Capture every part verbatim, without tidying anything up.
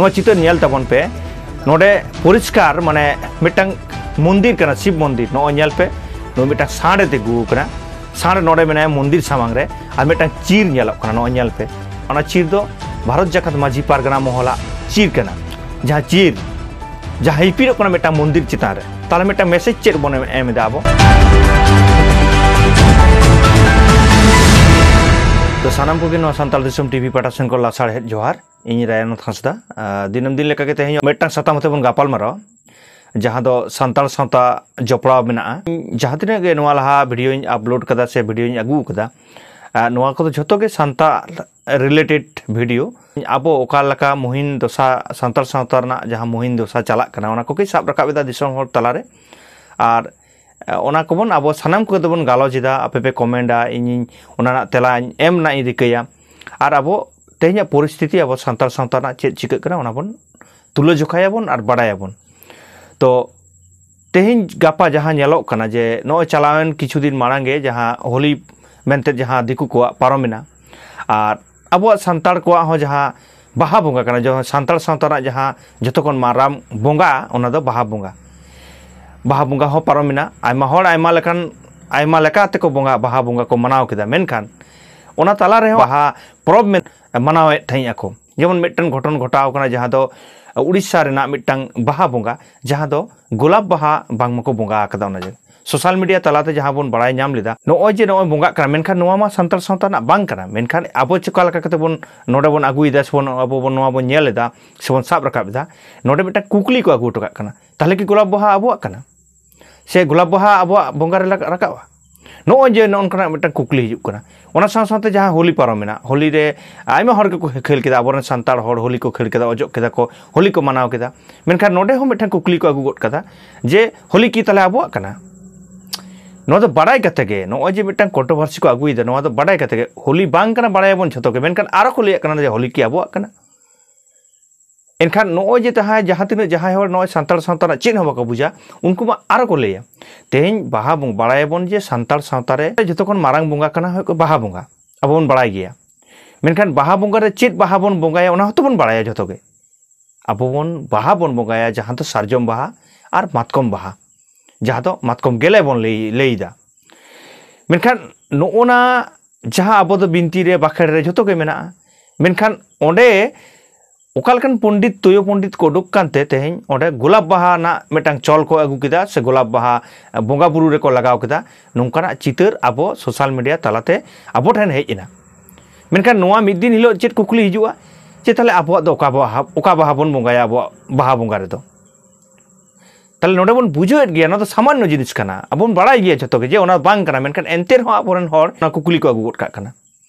ᱱᱚᱣᱟ ᱪᱤᱛᱟᱹᱨ ᱧᱮᱞ ᱛᱟᱵᱚᱱ ᱯᱮ᱾ ᱱᱚᱰᱮ ᱯᱚᱨᱤᱥᱠᱟᱨ, ᱢᱟᱱᱮ, ᱢᱤᱫᱴᱟᱝ ᱢᱚᱱᱫᱤᱨ ᱠᱟᱱᱟ, ᱥᱤᱵ ᱢᱚᱱᱫᱤᱨ᱾ ᱱᱚᱜᱼᱚᱭ ᱧᱮᱞ ᱯᱮ, ᱱᱚᱣᱟ ᱢᱤᱫᱴᱟᱝ ᱥᱟᱸᱰ ᱮ ᱛᱤᱸᱜᱩ ᱟᱠᱟᱱᱟ᱾ ᱥᱟᱸᱰ ᱱᱚᱰᱮ ᱢᱮᱱᱟᱭᱟ ᱢᱚᱱᱫᱤᱨ ᱥᱟᱢᱟᱝ ᱨᱮ, ᱟᱨ ᱢᱤᱫᱴᱟᱝ ᱪᱤᱨ ᱧᱮᱞᱚᱜ ᱠᱟᱱᱟ᱾ ᱱᱚᱜᱼᱚᱭ ᱧᱮᱞ ᱯᱮ, ᱚᱱᱟ ᱪᱤᱨ ᱫᱚ ᱵᱷᱟᱨᱚᱛ ᱡᱟᱠᱟᱛ ᱢᱟᱹᱡᱷᱤ ᱯᱟᱨᱜᱟᱱᱟ ᱢᱚᱦᱚᱞᱟᱜ ᱪᱤᱨ ᱠᱟᱱᱟ᱾ ᱡᱟᱦᱟᱸ ᱪᱤᱨ, ᱡᱟᱦᱟᱸ ᱦᱤᱯᱤᱲᱚᱜ ᱠᱟᱱᱟ ᱢᱤᱫᱴᱟᱝ ᱢᱚᱱᱫᱤᱨ ᱪᱮᱛᱟᱱ ᱨᱮ, ᱛᱟᱦᱞᱮ ᱢᱤᱫᱴᱟᱝ ᱢᱮᱥᱮᱡᱽ ᱪᱮᱫ ᱵᱚᱱ ᱮᱢ, ᱮᱢ ᱮᱫᱟ ᱟᱵᱚ? ᱛᱚ, ᱥᱟᱱᱟᱢ ᱠᱚᱜᱮ ᱱᱚᱣᱟ ᱥᱟᱱᱛᱟᱲ ᱫᱤᱥᱚᱢ ᱴᱤᱵᱷᱤ ᱯᱟᱦᱴᱟ ᱥᱮᱱ ᱠᱷᱚᱱ ᱞᱟᱥᱟᱲᱦᱮᱫ ᱡᱚᱦᱟᱨ᱾ ᱤᱧ ᱨᱟᱭᱟᱱᱟᱛᱷ ᱦᱟᱸᱥᱫᱟ᱾ ᱟᱨ ᱫᱤᱱᱟᱹᱢ ᱫᱤᱱ ᱞᱮᱠᱟᱜᱮ ᱛᱮᱦᱮᱧ ᱢᱤᱫᱴᱟᱝ ᱥᱟᱛᱟᱢ ᱟᱛᱮ ᱵᱚᱱ ᱜᱟᱯᱟᱞ ᱢᱟᱨᱟᱣᱟ, ᱡᱟᱦᱟᱸ ᱫᱚ ᱥᱟᱱᱛᱟᱲ ᱥᱟᱶᱛᱟ ᱡᱚᱯᱲᱟᱣ ᱢᱮᱱᱟᱜᱼᱟ᱾ ᱡᱟᱦᱟᱸ ᱛᱤᱱᱟᱹᱜ ᱜᱮ ᱱᱚᱣᱟ ᱞᱟᱦᱟ ᱵᱷᱤᱰᱤᱭᱳᱧ ᱟᱯᱞᱳᱰ ᱠᱟᱫᱟ ᱥᱮ ᱵᱷᱤᱰᱤᱭᱳᱧ ᱟᱹᱜᱩ ᱠᱟᱫᱟ, ᱟᱨ ᱱᱚᱣᱟ ᱠᱚᱫᱚ ᱡᱷᱚᱛᱚ ᱜᱮ ᱥᱟᱱᱛᱟᱲ ᱨᱤᱞᱮᱴᱮᱰ ᱵᱷᱤᱰᱤᱭᱳ᱾ ᱟᱵᱚ ᱚᱠᱟ ᱞᱮᱠᱟ ᱢᱩᱦᱤᱢ ᱫᱚᱥᱟ, ᱥᱟᱱᱛᱟᱲ ᱥᱟᱶᱛᱟ ᱨᱮᱱᱟᱜ ᱡᱟᱦᱟᱸ ᱢᱩᱦᱤᱢ ᱫᱚᱥᱟ ᱪᱟᱞᱟᱜ ᱠᱟᱱᱟ, ᱚᱱᱟ ᱠᱚᱜᱮ ᱥᱟᱵ ᱨᱟᱠᱟᱵ ᱮᱫᱟ ᱫᱤᱥᱚᱢ ᱦᱚᱲ ᱛᱟᱞᱟᱨᱮ᱾ ᱟᱨ ᱚᱱᱟ ᱠᱚᱵᱚᱱ, ᱟᱵᱚ ᱥᱟᱱᱟᱢ ᱠᱚᱜᱮ ᱫᱚᱵᱚᱱ ᱜᱟᱞᱚᱪ ᱮᱫᱟ, ᱟᱯᱮ ᱯᱮ ᱠᱚᱢᱮᱱᱴᱟ, ᱤᱧᱤᱧ ᱚᱱᱟ ᱨᱮᱱᱟᱜ ᱛᱮᱞᱟᱧ ᱮᱢ ᱨᱮᱱᱟᱜ ᱤᱧ ᱨᱤᱠᱟᱹᱭᱟ᱾ ᱟᱨ ᱟᱵᱚ ᱛᱮᱦᱮᱧᱟᱜ ᱯᱚᱨᱤᱥᱛᱷᱤᱛᱤ, ᱟᱵᱚ ᱥᱟᱱᱛᱟᱲ ᱥᱟᱶᱛᱟ ᱨᱮᱱᱟᱜ ᱪᱮᱫ ᱪᱤᱠᱟᱹᱜ ᱠᱟᱱᱟ, ᱚᱱᱟ ᱵᱚᱱ ᱛᱩᱞᱟᱹ ᱡᱚᱠᱷᱟᱭᱟᱵᱚᱱ ᱟᱨ ᱵᱟᱲᱟᱭᱟᱵᱚᱱ᱾ ᱛᱚ, ᱛᱮᱦᱮᱧ ᱜᱟᱯᱟ ᱡᱟᱦᱟᱸ ᱧᱮᱞᱚᱜ ᱠᱟᱱᱟ ᱡᱮ ᱱᱚᱜᱼᱚᱭ ᱪᱟᱞᱟᱣᱮᱱ ᱠᱤᱪᱷᱩ ᱫᱤᱱ ᱢᱟᱲᱟᱝ ᱜᱮ ᱡᱟᱦᱟᱸ ᱦᱳᱞᱤ ᱢᱮᱱᱛᱮ ᱡᱟᱦᱟᱸ ᱫᱤᱠᱩ ᱠᱚᱣᱟᱜ ᱯᱟᱨᱚᱢᱮᱱᱟ, ᱟᱨ ᱟᱵᱚᱣᱟᱜ ᱥᱟᱱᱛᱟᱲ ᱠᱚᱣᱟᱜ ᱦᱚᱸ ᱡᱟᱦᱟᱸ ᱵᱟᱦᱟ ᱵᱚᱸᱜᱟ ᱠᱟᱱᱟ, ᱡᱟᱦᱟᱸ ᱥᱟᱱᱛᱟᱲ ᱥᱟᱶᱛᱟ ᱨᱮᱱᱟᱜ ᱡᱟᱦᱟᱸ ᱡᱚᱛᱚ ᱠᱷᱚᱱ ᱢᱟᱨᱟᱝ ᱵᱚᱸᱜᱟ, ᱚᱱᱟ ᱫᱚ ᱵᱟᱦᱟ ᱵᱚᱸᱜᱟ᱾ ᱵᱟᱦᱟ ᱵᱚᱸᱜᱟ ᱦᱚᱸ ᱯᱟᱨᱚᱢᱮᱱᱟ, ᱟᱭᱢᱟ ᱦᱚᱲ ᱟᱭᱢᱟ ᱞᱮᱠᱟᱱ, ᱟᱭᱢᱟ ᱞᱮᱠᱟ ᱛᱮᱠᱚ ᱵᱚᱸᱜᱟ, ᱵᱟᱦᱟ ᱵᱚᱸᱜᱟ ᱠᱚ ᱢᱟᱱᱟᱣ ᱠᱮᱫᱟ, ᱢᱮᱱᱠᱷᱟᱱ ᱚᱱᱟ ᱛᱟᱞᱟ ᱨᱮᱦᱚᱸ ᱵᱟᱦᱟ ᱯᱚᱨᱚᱵᱽ ᱢᱮᱱ-, ᱢᱟᱱᱟᱣᱮᱫ ᱛᱟᱦᱮᱸᱫ ᱟᱠᱚ᱾ ᱡᱮᱢᱚᱱ ᱢᱤᱫᱴᱟᱝ ᱜᱷᱚᱴᱚᱱ ᱜᱷᱚᱴᱟᱣ ᱠᱟᱱᱟ, ᱡᱟᱦᱟᱸ ᱫᱚ ᱩᱲᱤᱥᱥᱟ ᱨᱮᱱᱟᱜ ᱢᱤᱫᱴᱟᱝ ᱵᱟᱦᱟ ᱵᱚᱸᱜᱟ, ᱡᱟᱦᱟᱸ ᱫᱚ ᱜᱳᱞᱟᱯ ᱵᱟᱦᱟ ᱵᱟᱝᱢᱟ ᱠᱚ ᱵᱚᱸᱜᱟ ᱟᱠᱟᱫᱟ ᱚᱱᱟ ᱡᱟᱭᱜᱟ᱾ ᱥᱳᱥᱟᱞ ᱢᱤᱰᱤᱭᱟ ᱛᱟᱞᱟᱛᱮ ᱡᱟᱦᱟᱸ ᱵᱚᱱ ᱵᱟᱲᱟᱭ ᱧᱟᱢ ᱞᱮᱫᱟ, ᱱᱚᱜᱼᱚᱭ ᱡᱮ ᱱᱚᱜᱼᱚᱭ ᱵᱚᱸᱜᱟᱜ ᱠᱟᱱᱟ, ᱢᱮᱱᱠᱷᱟᱱ ᱱᱚᱣᱟ ᱢᱟ ᱥᱟᱱᱛᱟᱲ ᱥᱟᱶᱛᱟ ᱨᱮᱱᱟᱜ ᱵᱟᱝ ᱠᱟᱱᱟ᱾ ᱢᱮᱱᱠᱷᱟᱱ ᱟᱵᱚ ᱪᱮᱠᱟ ᱞᱮᱠᱟ ᱠᱟᱛᱮ ᱵᱚᱱ ᱱᱚᱰᱮ ᱵᱚᱱ ᱟᱹᱜᱩᱭᱮᱫᱟ ᱥᱮᱵᱚᱱ, ᱟᱵᱚ ᱵᱚᱱ ᱱᱚᱣᱟ ᱵᱚᱱ ᱧᱮᱞ ᱮᱫᱟ ᱥᱮᱵᱚᱱ ᱥᱟᱵ ᱨᱟᱠᱟᱵ ᱮᱫᱟ, ᱱᱚᱰᱮ ᱢᱤᱫᱴᱟᱝ ᱠᱩᱠᱞᱤ ᱠᱚ ᱟᱹᱜᱩ ᱦᱚᱴᱚ ᱠᱟᱜ ᱠᱟᱱᱟ, ᱛᱟᱦᱚᱞᱮ ᱠᱤ ᱜᱳᱞᱟᱯ ᱵᱟᱦᱟ ᱟᱵᱚᱣᱟᱜ ᱠᱟᱱᱟ? ᱥᱮ ᱜᱳᱞᱟᱯ ᱵᱟᱦᱟ ᱟᱵᱚᱣᱟᱜ ᱵᱚᱸᱜᱟ ᱨᱮ ᱞᱟᱜ-, ᱨᱟᱠᱟᱵᱼᱟ? ᱱᱚᱜᱼᱚᱭ ᱡᱮ ᱱᱚᱜᱼᱚ ᱱᱚᱝᱠᱟᱱᱟᱜ ᱢᱤᱫᱴᱟᱝ ᱠᱩᱠᱞᱤ ᱦᱤᱡᱩᱜ ᱠᱟᱱᱟ᱾ ᱚᱱᱟ ᱥᱟᱶ ᱥᱟᱶᱛᱮ ᱡᱟᱦᱟᱸ ᱦᱳᱞᱤ ᱯᱟᱨᱚᱢᱮᱱᱟ, ᱦᱳᱞᱤ ᱨᱮ ᱟᱭᱢᱟ ᱦᱚᱲ ᱜᱮᱠᱚ ᱠᱷᱮᱞ ᱠᱮᱫᱟ, ᱟᱵᱚᱨᱮᱱ ᱥᱟᱱᱛᱟᱲ ᱦᱚᱲ ᱦᱳᱞᱤ ᱠᱚ ᱠᱷᱮᱞ ᱠᱮᱫᱟ, ᱚᱡᱚᱜ ᱠᱮᱫᱟ ᱠᱚ, ᱦᱳᱞᱤ ᱠᱚ ᱢᱟᱱᱟᱣ ᱠᱮᱫᱟ᱾ ᱢᱮᱱᱠᱷᱟᱱ ᱱᱚᱰᱮ ᱦᱚᱸ ᱢᱤᱫᱴᱟᱝ ᱠᱩᱠᱞᱤ ᱠᱚ ᱟᱹᱜᱩ ᱜᱚᱫ ᱠᱟᱫᱟ ᱡᱮ ᱦᱳᱞᱤ ᱠᱤ ᱛᱟᱦᱚᱞᱮ ᱟᱵᱚᱣᱟᱜ ᱠᱟᱱᱟ? ᱱᱚᱣᱟ ᱫᱚ ᱵᱟᱲᱟᱭ ᱠᱟᱛᱮ ᱜᱮ, ᱱᱚᱜᱼᱚᱭ ᱡᱮ ᱢᱤᱫᱴᱟᱝ ᱠᱚᱱᱴᱨᱳᱵᱷᱟᱨᱥᱤ ᱠᱚ ᱟᱹᱜᱩᱭᱮᱫᱟ, ᱱᱚᱣᱟ ᱫᱚ ᱵᱟᱲᱟᱭ ᱠᱟᱛᱮ ᱜᱮ, ᱦᱳᱞᱤ ᱵᱟᱝ ᱠᱟᱱᱟ ᱵᱟᱲᱟᱭᱟᱵᱚᱱ ᱡᱷᱚᱛᱚ ᱜᱮ, ᱢᱮᱱᱠᱷᱟᱱ ᱟᱨᱚ ᱠᱚ ᱞᱟᱹᱭᱟᱜ ᱠᱟᱱᱟ ᱡᱮ ᱦᱳᱞᱤ ᱠᱤ ᱟᱵᱚᱣᱟᱜ ᱠᱟᱱᱟ? ᱮᱱᱠᱷᱟᱱ ᱱᱚᱜᱼᱚᱭ ᱡᱮ ᱡᱟᱦᱟᱸᱭ, ᱡᱟᱦᱟᱸ ᱛᱤᱱᱟᱹᱜ ᱡᱟᱦᱟᱸᱭ ᱦᱚᱲ ᱱᱚᱜᱼᱚᱭ ᱥᱟᱱᱛᱟᱲ ᱥᱟᱶᱛᱟ ᱨᱮᱱᱟᱜ ᱪᱮᱫ ᱦᱚᱸ ᱵᱟᱠᱚ ᱵᱩᱡᱟ, ᱩᱱᱠᱩ ᱢᱟ ᱟᱨᱚ ᱠᱚ ᱞᱟᱹᱭᱟ᱾ ᱛᱮᱦᱮᱧ ᱵᱟᱦᱟ ᱵᱚᱸ-, ᱵᱟᱲᱟᱭᱟᱵᱚᱱ ᱡᱮ ᱥᱟᱱᱛᱟᱲ ᱥᱟᱶᱛᱟ ᱨᱮ ᱡᱚᱛᱚ ᱠᱷᱚᱱ ᱢᱟᱨᱟᱝ ᱵᱚᱸᱜᱟ ᱠᱟᱱᱟ ᱦᱩᱭᱩᱜ ᱠᱟᱱᱟ ᱵᱟᱦᱟ ᱵᱚᱸᱜᱟ, ᱟᱵᱚ ᱵᱚᱱ ᱵᱟᱲᱟᱭ ᱜᱮᱭᱟ᱾ ᱢᱮᱱᱠᱷᱟᱱ ᱵᱟᱦᱟ ᱵᱚᱸᱜᱟ ᱨᱮ ᱪᱮᱫ ᱵᱟᱦᱟ ᱵᱚᱱ ᱵᱚᱸᱜᱟᱭᱟ, ᱚᱱᱟ ᱦᱚᱸᱛᱚ ᱵᱚᱱ ᱵᱟᱲᱟᱭᱟ ᱡᱷᱚᱛᱚ ᱜᱮ᱾ ᱟᱵᱚ ᱵᱚᱱ ᱵᱟᱦᱟ ᱵᱚᱱ ᱵᱚᱸᱜᱟᱭᱟ, ᱡᱟᱦᱟᱸ ᱫᱚ ᱥᱟᱨᱡᱚᱢ ᱵᱟᱦᱟ ᱟᱨ ᱢᱟᱛᱠᱚᱢ ᱵᱟᱦᱟ, ᱡᱟᱦᱟᱸ ᱫᱚ ᱢᱟᱛᱠᱚᱢ ᱜᱮᱞᱮ ᱵᱚᱱ ᱞᱟᱹᱭ ᱞᱟᱹᱭᱫᱟ᱾ ᱢᱮᱱᱠᱷᱟᱱ ᱱᱚᱜᱼᱚ ᱱᱟ ᱡᱟᱦᱟᱸ ᱟᱵᱚ ᱫᱚ ᱵᱤᱱᱛᱤ ᱨᱮ, ᱵᱟᱠᱷᱮᱲ ᱨᱮ ᱡᱷᱚᱛᱚ ᱜᱮ ᱢᱮᱱᱟᱜᱼᱟ, ᱢᱮᱱᱠᱷᱟᱱ ᱚᱸᱰᱮ ᱚᱠᱟ ᱞᱮᱠᱟᱱ ᱯᱚᱱᱰᱤᱛ, ᱛᱩᱭᱩ ᱯᱚᱱᱰᱤᱛ ᱠᱚ ᱩᱰᱩᱠ ᱠᱟᱱᱛᱮ ᱛᱮᱦᱮᱧ ᱚᱸᱰᱮ ᱜᱳᱞᱟᱯ ᱵᱟᱦᱟ ᱨᱮᱱᱟᱜ ᱢᱤᱫᱴᱟᱝ ᱪᱚᱞ ᱠᱚ ᱟᱹᱜᱩ ᱠᱮᱫᱟ, ᱥᱮ ᱜᱳᱞᱟᱯ ᱵᱟᱦᱟ ᱵᱚᱸᱜᱟ ᱵᱩᱨᱩ ᱨᱮᱠᱚ ᱞᱟᱜᱟᱣ ᱠᱮᱫᱟ, ᱱᱚᱝᱠᱟᱱᱟᱜ ᱪᱤᱛᱟᱹᱨ ᱟᱵᱚ ᱥᱳᱥᱟᱞ ᱢᱤᱰᱤᱭᱟ ᱛᱟᱞᱟᱛᱮ ᱟᱵᱚ ᱴᱷᱮᱱ ᱦᱮᱡ ᱮᱱᱟ᱾ ᱢᱮᱱᱠᱷᱟᱱ ᱱᱚᱣᱟ ᱢᱤᱫ ᱫᱤᱱ ᱦᱤᱞᱳᱜ ᱪᱮᱫ ᱠᱩᱠᱞᱤ ᱦᱤᱡᱩᱜᱼᱟ, ᱡᱮ ᱛᱟᱦᱞᱮ ᱟᱵᱚᱣᱟᱜ ᱫᱚ ᱚᱠᱟ ᱵᱟᱦᱟ, ᱚᱠᱟ ᱵᱟᱦᱟ ᱵᱚᱱ ᱵᱚᱸᱜᱟᱭᱟ ᱟᱵᱚᱣᱟᱜ ᱵᱟᱦᱟ ᱵᱚᱸᱜᱟ ᱨᱮᱫᱚ? ᱛᱟᱦᱞᱮ ᱱᱚᱰᱮ ᱵᱚᱱ ᱵᱩᱡᱷᱟᱹᱣᱮᱫ ᱜᱮᱭᱟ, ᱱᱚᱣᱟ ᱫᱚ ᱥᱟᱢᱟᱱᱱᱚ ᱡᱤᱱᱤᱥ ᱠᱟᱱᱟ, ᱟᱵᱚ ᱵᱚᱱ ᱵᱟᱲᱟᱭ ᱜᱮᱭᱟ ᱡᱷᱚᱛᱚ ᱜᱮ ᱡᱮ ᱚᱱᱟ ᱵᱟᱝ ᱠᱟᱱᱟ, ᱢᱮᱱᱠᱷᱟᱱ ᱮᱱᱛᱮ ᱨᱮᱦᱚᱸ ᱟᱵᱚᱨᱮᱱ ᱦᱚᱲ ᱚᱱᱟ ᱠᱩᱠᱞᱤ ᱠᱚ ᱟᱹᱜᱩ ᱜᱚᱫ ᱠᱟᱜ ᱠᱟᱱᱟ᱾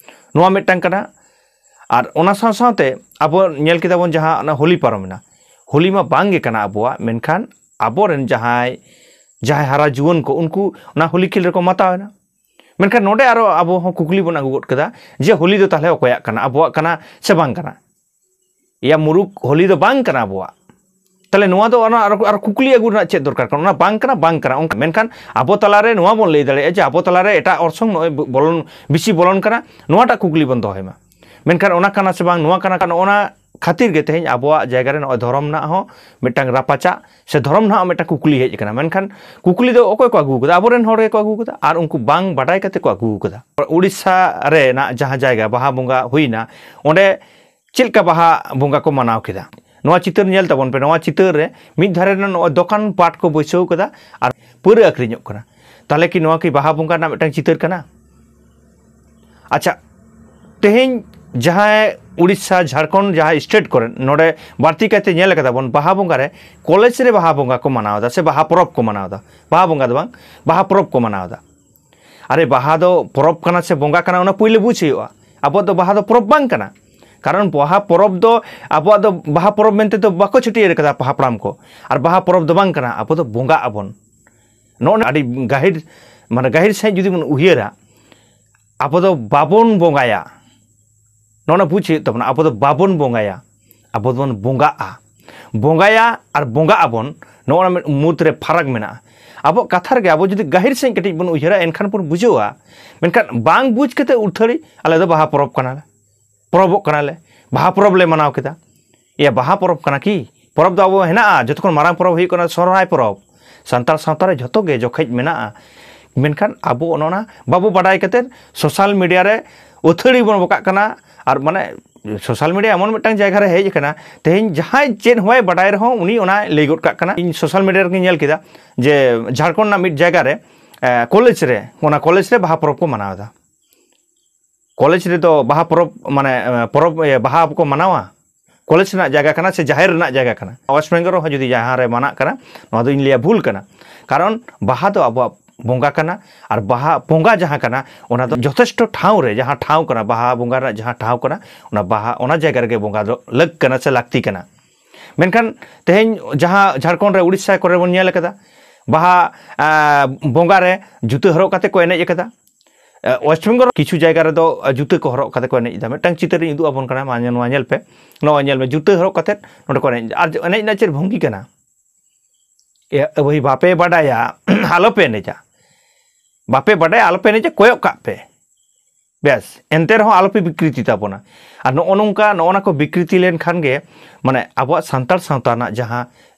ᱱᱚᱣᱟ ᱢᱤᱫᱴᱟᱝ ᱠᱟᱱᱟ᱾ ᱟᱨ ᱚᱱᱟ ᱥᱟᱶ ᱥᱟᱶᱛᱮ ᱟᱵᱚ ᱧᱮᱞ ᱠᱮᱫᱟ ᱵᱚᱱ ᱡᱟᱦᱟᱸ ᱚᱱᱟ ᱦᱳᱞᱤ ᱯᱟᱨᱚᱢᱮᱱᱟ, ᱦᱳᱞᱤ ᱢᱟ ᱵᱟᱝ ᱜᱮ ᱠᱟᱱᱟ ᱟᱵᱚᱣᱟᱜ, ᱢᱮᱱᱠᱷᱟᱱ ᱟᱵᱚᱨᱮᱱ ᱡᱟᱦᱟᱸᱭ, ᱡᱟᱦᱟᱸᱭ ᱦᱟᱨᱟ ᱡᱩᱣᱟᱹᱱ ᱠᱚ, ᱩᱱᱠᱩ ᱚᱱᱟ ᱦᱳᱞᱤ ᱠᱷᱮᱞ ᱨᱮᱠᱚ ᱢᱟᱛᱟᱣ ᱮᱱᱟ᱾ ᱢᱮᱱᱠᱷᱟᱱ ᱱᱚᱰᱮ ᱟᱨᱚ ᱟᱵᱚ ᱦᱚᱸ ᱠᱩᱠᱞᱤ ᱵᱚᱱ ᱟᱹᱜᱩ ᱜᱚᱫ ᱠᱮᱫᱟ ᱡᱮ ᱦᱳᱞᱤ ᱫᱚ ᱛᱟᱦᱞᱮ ᱚᱠᱚᱭᱟᱜ ᱠᱟᱱᱟ, ᱟᱵᱚᱣᱟᱜ ᱠᱟᱱᱟ ᱥᱮ ᱵᱟᱝ ᱠᱟᱱᱟ? ᱮᱭᱟ ᱢᱩᱨᱩᱠ, ᱦᱳᱞᱤ ᱫᱚ ᱵᱟᱝ ᱠᱟᱱᱟ ᱟᱵᱚᱣᱟᱜ᱾ ᱛᱟᱦᱞᱮ ᱱᱚᱣᱟ ᱫᱚ ᱚᱱᱟ ᱟᱨᱚ, ᱟᱨᱚ ᱠᱩᱠᱞᱤ ᱟᱹᱜᱩ ᱨᱮᱱᱟᱜ ᱪᱮᱫ ᱫᱚᱨᱠᱟᱨ ᱠᱟᱱᱟ? ᱚᱱᱟ ᱵᱟᱝ ᱠᱟᱱᱟ, ᱵᱟᱝ ᱠᱟᱱᱟ, ᱚᱱᱠᱟ᱾ ᱢᱮᱱᱠᱷᱟᱱ ᱟᱵᱚ ᱛᱟᱞᱟᱨᱮ ᱱᱚᱣᱟ ᱵᱚᱱ ᱞᱟᱹᱭ ᱫᱟᱲᱮᱭᱟᱜᱼᱟ ᱡᱮ ᱟᱵᱚ ᱛᱟᱞᱟᱨᱮ ᱮᱴᱟᱜ ᱚᱨᱥᱚᱝ ᱱᱚᱜᱼᱚᱭ ᱵᱚᱞᱚᱱ, ᱵᱮᱥᱤ ᱵᱚᱞᱚᱱ ᱠᱟᱱᱟ, ᱱᱚᱣᱟᱴᱟᱜ ᱠᱩᱠᱞᱤ ᱵᱚᱱ ᱫᱚᱦᱚᱭ ᱢᱟ᱾ ᱢᱮᱱᱠᱷᱟᱱ ᱚᱱᱟ ᱠᱟᱱᱟ ᱥᱮ ᱵᱟᱝ, ᱱᱚᱣᱟ ᱠᱟᱱᱟ, ᱱᱚᱜᱼᱚ ᱱᱟ ᱠᱷᱟᱹᱛᱤᱨ ᱜᱮ ᱛᱮᱦᱮᱧ ᱟᱵᱚᱣᱟᱜ ᱡᱟᱭᱜᱟ ᱨᱮ ᱱᱚᱜᱼᱚᱭ ᱫᱷᱚᱨᱚᱢ ᱨᱮᱱᱟᱜ ᱦᱚᱸ ᱢᱤᱫᱴᱟᱝ ᱨᱟᱯᱟᱪᱟᱜ ᱥᱮ ᱫᱷᱚᱨᱚᱢ ᱨᱮᱱᱟᱜ ᱦᱚᱸ ᱢᱤᱫᱴᱟᱝ ᱠᱩᱠᱞᱤ ᱦᱮᱡ ᱟᱠᱟᱱᱟ᱾ ᱢᱮᱱᱠᱷᱟᱱ ᱠᱩᱠᱞᱤ ᱫᱚ ᱚᱠᱚᱭ ᱠᱚ ᱟᱹᱜᱩ ᱟᱠᱟᱫᱟ? ᱟᱵᱚᱨᱮᱱ ᱦᱚᱲ ᱜᱮᱠᱚ ᱟᱹᱜᱩ ᱟᱠᱟᱫᱟ, ᱟᱨ ᱩᱱᱠᱩ ᱵᱟᱝ ᱵᱟᱰᱟᱭ ᱠᱟᱛᱮ ᱠᱚ ᱟᱹᱜᱩ ᱟᱠᱟᱫᱟ᱾ ᱩᱲᱤᱥᱥᱟ ᱨᱮᱱᱟᱜ ᱡᱟᱦᱟᱸ ᱡᱟᱭᱜᱟ ᱵᱟᱦᱟ ᱵᱚᱸᱜᱟ ᱦᱩᱭᱱᱟ, ᱚᱸᱰᱮ ᱪᱮᱫ ᱞᱮᱠᱟ ᱵᱟᱦᱟ ᱵᱚᱸᱜᱟ ᱠᱚ ᱢᱟᱱᱟᱣ ᱠᱮᱫᱟ? ᱱᱚᱣᱟ ᱪᱤᱛᱟᱹᱨ ᱧᱮᱞ ᱛᱟᱵᱚᱱ ᱯᱮ᱾ ᱱᱚᱣᱟ ᱪᱤᱛᱟᱹᱨ ᱨᱮ ᱢᱤᱫ ᱫᱷᱟᱨᱮ ᱨᱮ ᱱᱚᱜᱼᱚᱭ ᱫᱚᱠᱟᱱ ᱯᱟᱴ ᱠᱚ ᱵᱟᱹᱭᱥᱟᱹᱣ ᱠᱟᱫᱟ ᱟᱨ ᱯᱟᱹᱣᱨᱟᱹ ᱟᱹᱠᱷᱨᱤᱧᱚᱜ ᱠᱟᱱᱟ᱾ ᱛᱟᱦᱚᱞᱮ ᱠᱤ ᱱᱚᱣᱟ ᱠᱤ ᱵᱟᱦᱟ ᱵᱚᱸᱜᱟ ᱨᱮᱱᱟᱜ ᱢᱤᱫᱴᱟᱝ ᱪᱤᱛᱟᱹᱨ ᱠᱟᱱᱟ? ᱟᱪᱪᱷᱟ, ᱛᱮᱦᱮᱧ ᱡᱟᱦᱟᱸᱭ ᱩᱲᱤᱥᱥᱟ, ᱡᱷᱟᱲᱠᱷᱚᱸᱰ, ᱡᱟᱦᱟᱸᱭ ᱥᱴᱮᱴ ᱠᱚᱨᱮ, ᱱᱚᱰᱮ ᱵᱟᱹᱲᱛᱤ ᱠᱟᱭᱛᱮ ᱧᱮᱞ ᱠᱟᱫᱟ ᱵᱚᱱ, ᱵᱟᱦᱟ ᱵᱚᱸᱜᱟ ᱨᱮ ᱠᱚᱞᱮᱡᱽ ᱨᱮ ᱵᱟᱦᱟ ᱵᱚᱸᱜᱟ ᱠᱚ ᱢᱟᱱᱟᱣ ᱮᱫᱟ ᱥᱮ ᱵᱟᱦᱟ ᱯᱚᱨᱚᱵᱽ ᱠᱚ ᱢᱟᱱᱟᱣ ᱮᱫᱟ᱾ ᱵᱟᱦᱟ ᱵᱚᱸᱜᱟ ᱫᱚ ᱵᱟᱝ, ᱵᱟᱦᱟ ᱯᱚᱨᱚᱵᱽ ᱠᱚ ᱢᱟᱱᱟᱣ ᱮᱫᱟ᱾ ᱟᱨᱮ, ᱵᱟᱦᱟ ᱫᱚ ᱯᱚᱨᱚᱵᱽ ᱠᱟᱱᱟ ᱥᱮ ᱵᱚᱸᱜᱟ ᱠᱟᱱᱟ, ᱚᱱᱟ ᱯᱩᱭᱞᱩ ᱵᱩᱡᱽ ᱦᱩᱭᱩᱜᱼᱟ᱾ ᱟᱵᱚᱣᱟᱜ ᱫᱚ ᱵᱟᱦᱟ ᱫᱚ ᱯᱚᱨᱚᱵᱽ ᱵᱟᱝ ᱠᱟᱱᱟ᱾ ᱠᱟᱨᱚᱱ ᱵᱟᱦᱟ ᱯᱚᱨᱚᱵᱽ ᱫᱚ, ᱟᱵᱚᱣᱟᱜ ᱫᱚ ᱵᱟᱦᱟ ᱯᱚᱨᱚᱵᱽ ᱢᱮᱱᱛᱮ ᱫᱚ ᱵᱟᱠᱚ ᱪᱷᱟᱹᱴᱭᱟᱹᱨ ᱠᱟᱫᱟ ᱦᱟᱯᱲᱟᱢ ᱠᱚ᱾ ᱟᱨ ᱵᱟᱦᱟ ᱯᱚᱨᱚᱵᱽ ᱫᱚ ᱵᱟᱝ ᱠᱟᱱᱟ, ᱟᱵᱚ ᱫᱚ ᱵᱚᱸᱜᱟᱜ ᱟᱵᱚᱱ᱾ ᱱᱚᱜᱼᱚ ᱱᱟ ᱟᱹᱰᱤ ᱜᱟᱹᱦᱤᱨ, ᱢᱟᱱᱮ ᱜᱟᱹᱦᱤᱨ ᱥᱟᱺᱦᱤᱡ ᱡᱩᱫᱤ ᱵᱚᱱ ᱩᱭᱦᱟᱹᱨᱟ, ᱟᱵᱚ ᱫᱚ ᱵᱟᱵᱚᱱ ᱵᱚᱸᱜᱟᱭᱟ᱾ ᱱᱚᱜᱼᱚ ᱱᱟ ᱵᱩᱡᱽ ᱦᱩᱭᱩᱜ ᱛᱟᱵᱚᱱᱟ, ᱟᱵᱚ ᱫᱚ ᱵᱟᱵᱚᱱ ᱵᱚᱸᱜᱟᱭᱟ, ᱟᱵᱚ ᱫᱚᱵᱚᱱ ᱵᱚᱸᱜᱟᱜᱼᱟ᱾ ᱵᱚᱸᱜᱟᱭᱟ ᱟᱨ ᱵᱚᱸᱜᱟᱜ ᱟᱵᱚᱱ, ᱱᱚᱜᱼᱚ ᱱᱟ ᱢᱤᱫ ᱢᱩᱫᱽ ᱨᱮ ᱯᱷᱟᱨᱟᱠ ᱢᱮᱱᱟᱜᱼᱟ᱾ ᱟᱵᱚᱣᱟᱜ ᱠᱟᱛᱷᱟ ᱨᱮᱜᱮ ᱟᱵᱚ ᱡᱩᱫᱤ ᱜᱟᱹᱦᱤᱨ ᱥᱟᱺᱦᱤᱡ ᱠᱟᱹᱴᱤᱡ ᱵᱚᱱ ᱩᱭᱦᱟᱹᱨᱟ, ᱮᱱᱠᱷᱟᱱ ᱵᱚᱱ ᱵᱩᱡᱷᱟᱹᱣᱟ᱾ ᱢᱮᱱᱠᱷᱟᱱ ᱵᱟᱝ ᱵᱩᱡᱽ ᱠᱟᱛᱮ ᱩᱴᱷᱟᱹᱲᱤ, ᱟᱞᱮ ᱫᱚ ᱵᱟᱦᱟ ᱯᱚᱨᱚᱵᱽ ᱠᱟᱱᱟᱞᱮ, ᱯᱚᱨᱚᱵᱚᱜ ᱠᱟᱱᱟᱞᱮ, ᱵᱟᱦᱟ ᱯᱚᱨᱚᱵᱽ ᱞᱮ ᱢᱟᱱᱟᱣ ᱠᱮᱫᱟ᱾ ᱮᱭᱟ, ᱵᱟᱦᱟ ᱯᱚᱨᱚᱵᱽ ᱠᱟᱱᱟ ᱠᱤ? ᱯᱚᱨᱚᱵᱽ ᱫᱚ ᱟᱵᱚ ᱦᱮᱱᱟᱜᱼᱟ, ᱡᱚᱛᱚ ᱠᱷᱚᱱ ᱢᱟᱨᱟᱝ ᱯᱚᱨᱚᱵᱽ ᱦᱩᱭᱩᱜ ᱠᱟᱱᱟ ᱥᱚᱦᱨᱟᱭ ᱯᱚᱨᱚᱵᱽ᱾ ᱥᱟᱱᱛᱟᱲ ᱥᱟᱶᱛᱟ ᱨᱮ ᱡᱷᱚᱛᱚ ᱜᱮ ᱡᱚᱠᱷᱮᱡ ᱢᱮᱱᱟᱜᱼᱟ, ᱢᱮᱱᱠᱷᱟᱱ ᱟᱵᱚ ᱚᱱᱟ ᱚᱱᱟ ᱵᱟᱵᱚ ᱵᱟᱰᱟᱭ ᱠᱟᱛᱮᱫ ᱥᱳᱥᱟᱞ ᱢᱤᱰᱤᱭᱟ ᱨᱮ ᱟᱹᱛᱷᱟᱹᱲᱤ ᱵᱚᱱ ᱵᱚᱠᱟᱜ ᱠᱟᱱᱟ᱾ ᱟᱨ ᱢᱟᱱᱮ ᱥᱳᱥᱟᱞ ᱢᱤᱰᱤᱭᱟ ᱮᱢᱚᱱ ᱢᱤᱫᱴᱟᱝ ᱡᱟᱭᱜᱟ ᱨᱮ ᱦᱮᱡ ᱟᱠᱟᱱᱟ, ᱛᱮᱦᱮᱧ ᱡᱟᱦᱟᱸᱭ ᱪᱮᱫ ᱦᱚᱸ ᱵᱟᱭ ᱵᱟᱰᱟᱭ ᱨᱮᱦᱚᱸ ᱩᱱᱤ ᱚᱱᱟᱭ ᱞᱟᱹᱭ ᱜᱚᱫ ᱠᱟᱜ ᱠᱟᱱᱟ᱾ ᱤᱧ ᱥᱳᱥᱟᱞ ᱢᱤᱰᱤᱭᱟ ᱨᱮᱜᱮᱧ ᱧᱮᱞ ᱠᱮᱫᱟ ᱡᱮ ᱡᱷᱟᱲᱠᱷᱚᱸᱰ ᱨᱮᱱᱟᱜ ᱢᱤᱫ ᱡᱟᱭᱜᱟ ᱨᱮ ᱠᱚᱞᱮᱡᱽ ᱨᱮ, ᱚᱱᱟ ᱠᱚᱞᱮᱡᱽ ᱨᱮ ᱵᱟᱦᱟ ᱯᱚᱨᱚᱵᱽ ᱠᱚ ᱢᱟᱱᱟᱣ ᱮᱫᱟ᱾ ᱠᱚᱞᱮᱡᱽ ᱨᱮᱫᱚ ᱵᱟᱦᱟ ᱯᱚᱨᱚᱵᱽ ᱢᱟᱱᱮ ᱯᱚᱨᱚᱵᱽ ᱵᱟᱦᱟ ᱠᱚ ᱢᱟᱱᱟᱣᱟ ᱠᱚᱞᱮᱡᱽ ᱨᱮᱱᱟᱜ ᱡᱟᱭᱜᱟ ᱠᱟᱱᱟ ᱥᱮ ᱡᱟᱦᱮᱨ ᱨᱮᱱᱟᱜ ᱡᱟᱭᱜᱟ ᱠᱟᱱᱟ? ᱳᱭᱮᱥᱴ ᱵᱮᱝᱜᱚᱞ ᱨᱮᱦᱚᱸ ᱡᱩᱫᱤ ᱡᱟᱦᱟᱸ ᱨᱮ ᱢᱟᱱᱟᱜ ᱠᱟᱱᱟ, ᱱᱚᱣᱟ ᱫᱚ ᱤᱧ ᱞᱟᱹᱭᱟ ᱵᱷᱩᱞ ᱠᱟᱱᱟ᱾ ᱠᱟᱨᱚᱱ ᱵᱟᱦᱟ ᱫᱚ ᱟᱵᱚᱣᱟᱜ ᱵᱚᱸᱜᱟ ᱠᱟᱱᱟ, ᱟᱨ ᱵᱟᱦᱟ ᱵᱚᱸᱜᱟ ᱡᱟᱦᱟᱸ ᱠᱟᱱᱟ, ᱚᱱᱟ ᱫᱚ ᱡᱚᱛᱷᱮᱥᱴᱚ ᱴᱷᱟᱶ ᱨᱮ, ᱡᱟᱦᱟᱸ ᱴᱷᱟᱶ ᱠᱟᱱᱟ, ᱵᱟᱦᱟ ᱵᱚᱸᱜᱟ ᱨᱮᱱᱟᱜ ᱡᱟᱦᱟᱸ ᱴᱷᱟᱶ ᱠᱟᱱᱟ, ᱚᱱᱟ ᱵᱟᱦᱟ ᱚᱱᱟ ᱡᱟᱭᱜᱟ ᱨᱮᱜᱮ ᱵᱚᱸᱜᱟ ᱫᱚ ᱞᱟᱹᱠ ᱠᱟᱱᱟ ᱥᱮ ᱞᱟᱹᱠᱛᱤ ᱠᱟᱱᱟ᱾ ᱢᱮᱱᱠᱷᱟᱱ ᱛᱮᱦᱮᱧ ᱡᱟᱦᱟᱸ ᱡᱷᱟᱲᱠᱷᱚᱸᱰ ᱨᱮ, ᱩᱲᱤᱥᱥᱟ ᱠᱚᱨᱮ ᱵᱚᱱ ᱧᱮᱞ ᱠᱟᱫᱟ, ᱵᱟᱦᱟ ᱵᱚᱸᱜᱟ ᱨᱮ ᱡᱩᱛᱟᱹ ᱦᱚᱨᱚᱜ ᱠᱟᱛᱮ ᱠᱚ ᱮᱱᱮᱡ ᱠᱟᱫᱟ᱾ ᱳᱭᱮᱥᱴ ᱵᱮᱝᱜᱚᱞ ᱠᱤᱪᱷᱩ ᱡᱟᱭᱜᱟ ᱨᱮᱫᱚ ᱡᱩᱛᱟᱹ ᱠᱚ ᱦᱚᱨᱚᱜ ᱠᱟᱛᱮ ᱠᱚ ᱮᱱᱮᱡ ᱮᱫᱟ᱾ ᱢᱤᱫᱴᱟᱝ ᱪᱤᱛᱟᱹᱨ ᱤᱧ ᱩᱫᱩᱜ ᱟᱵᱚᱱ ᱠᱟᱱᱟ, ᱢᱟ ᱱᱚᱣᱟ ᱧᱮᱞ ᱯᱮ᱾ ᱱᱚᱣᱟ ᱧᱮᱞ ᱢᱮ, ᱡᱩᱛᱟᱹ ᱦᱚᱨᱚᱜ ᱠᱟᱛᱮ ᱱᱚᱰᱮ ᱠᱚ ᱮᱱᱮᱡ ᱮᱫᱟ᱾ ᱟᱨ ᱮᱱᱮᱡ ᱨᱮᱱᱟᱜ ᱪᱮᱫ ᱵᱷᱚᱝᱜᱤ ᱠᱟᱱᱟ? ᱮ ᱵᱷᱟᱹᱭ, ᱵᱟᱯᱮ ᱵᱟᱰᱟᱭᱟ, ᱟᱞᱚᱯᱮ ᱮᱱᱮᱡᱟ᱾ ᱵᱟᱯᱮ ᱵᱟᱰᱟᱭᱟ, ᱟᱞᱚᱯᱮ ᱮᱱᱮᱡᱟ, ᱠᱚᱭᱚᱜ ᱠᱟᱜ ᱯᱮ᱾ ᱵᱮᱥ, ᱮᱱᱛᱮ ᱨᱮᱦᱚᱸ ᱟᱞᱚᱯᱮ ᱵᱤᱠᱨᱤᱛᱤ ᱛᱟᱵᱚᱱᱟ᱾ ᱟᱨ ᱱᱚᱜᱼᱚ ᱱᱚᱝᱠᱟ, ᱱᱚᱜᱼᱚ ᱱᱟ ᱠᱚ ᱵᱤᱠᱨᱤᱛᱤ ᱞᱮᱱᱠᱷᱟᱱ ᱜᱮ, ᱢᱟᱱᱮ, ᱟᱵᱚᱣᱟᱜ ᱥᱟᱱᱛᱟᱲ ᱥᱟᱶᱛᱟ ᱨᱮᱱᱟᱜ ᱡᱟᱦᱟᱸ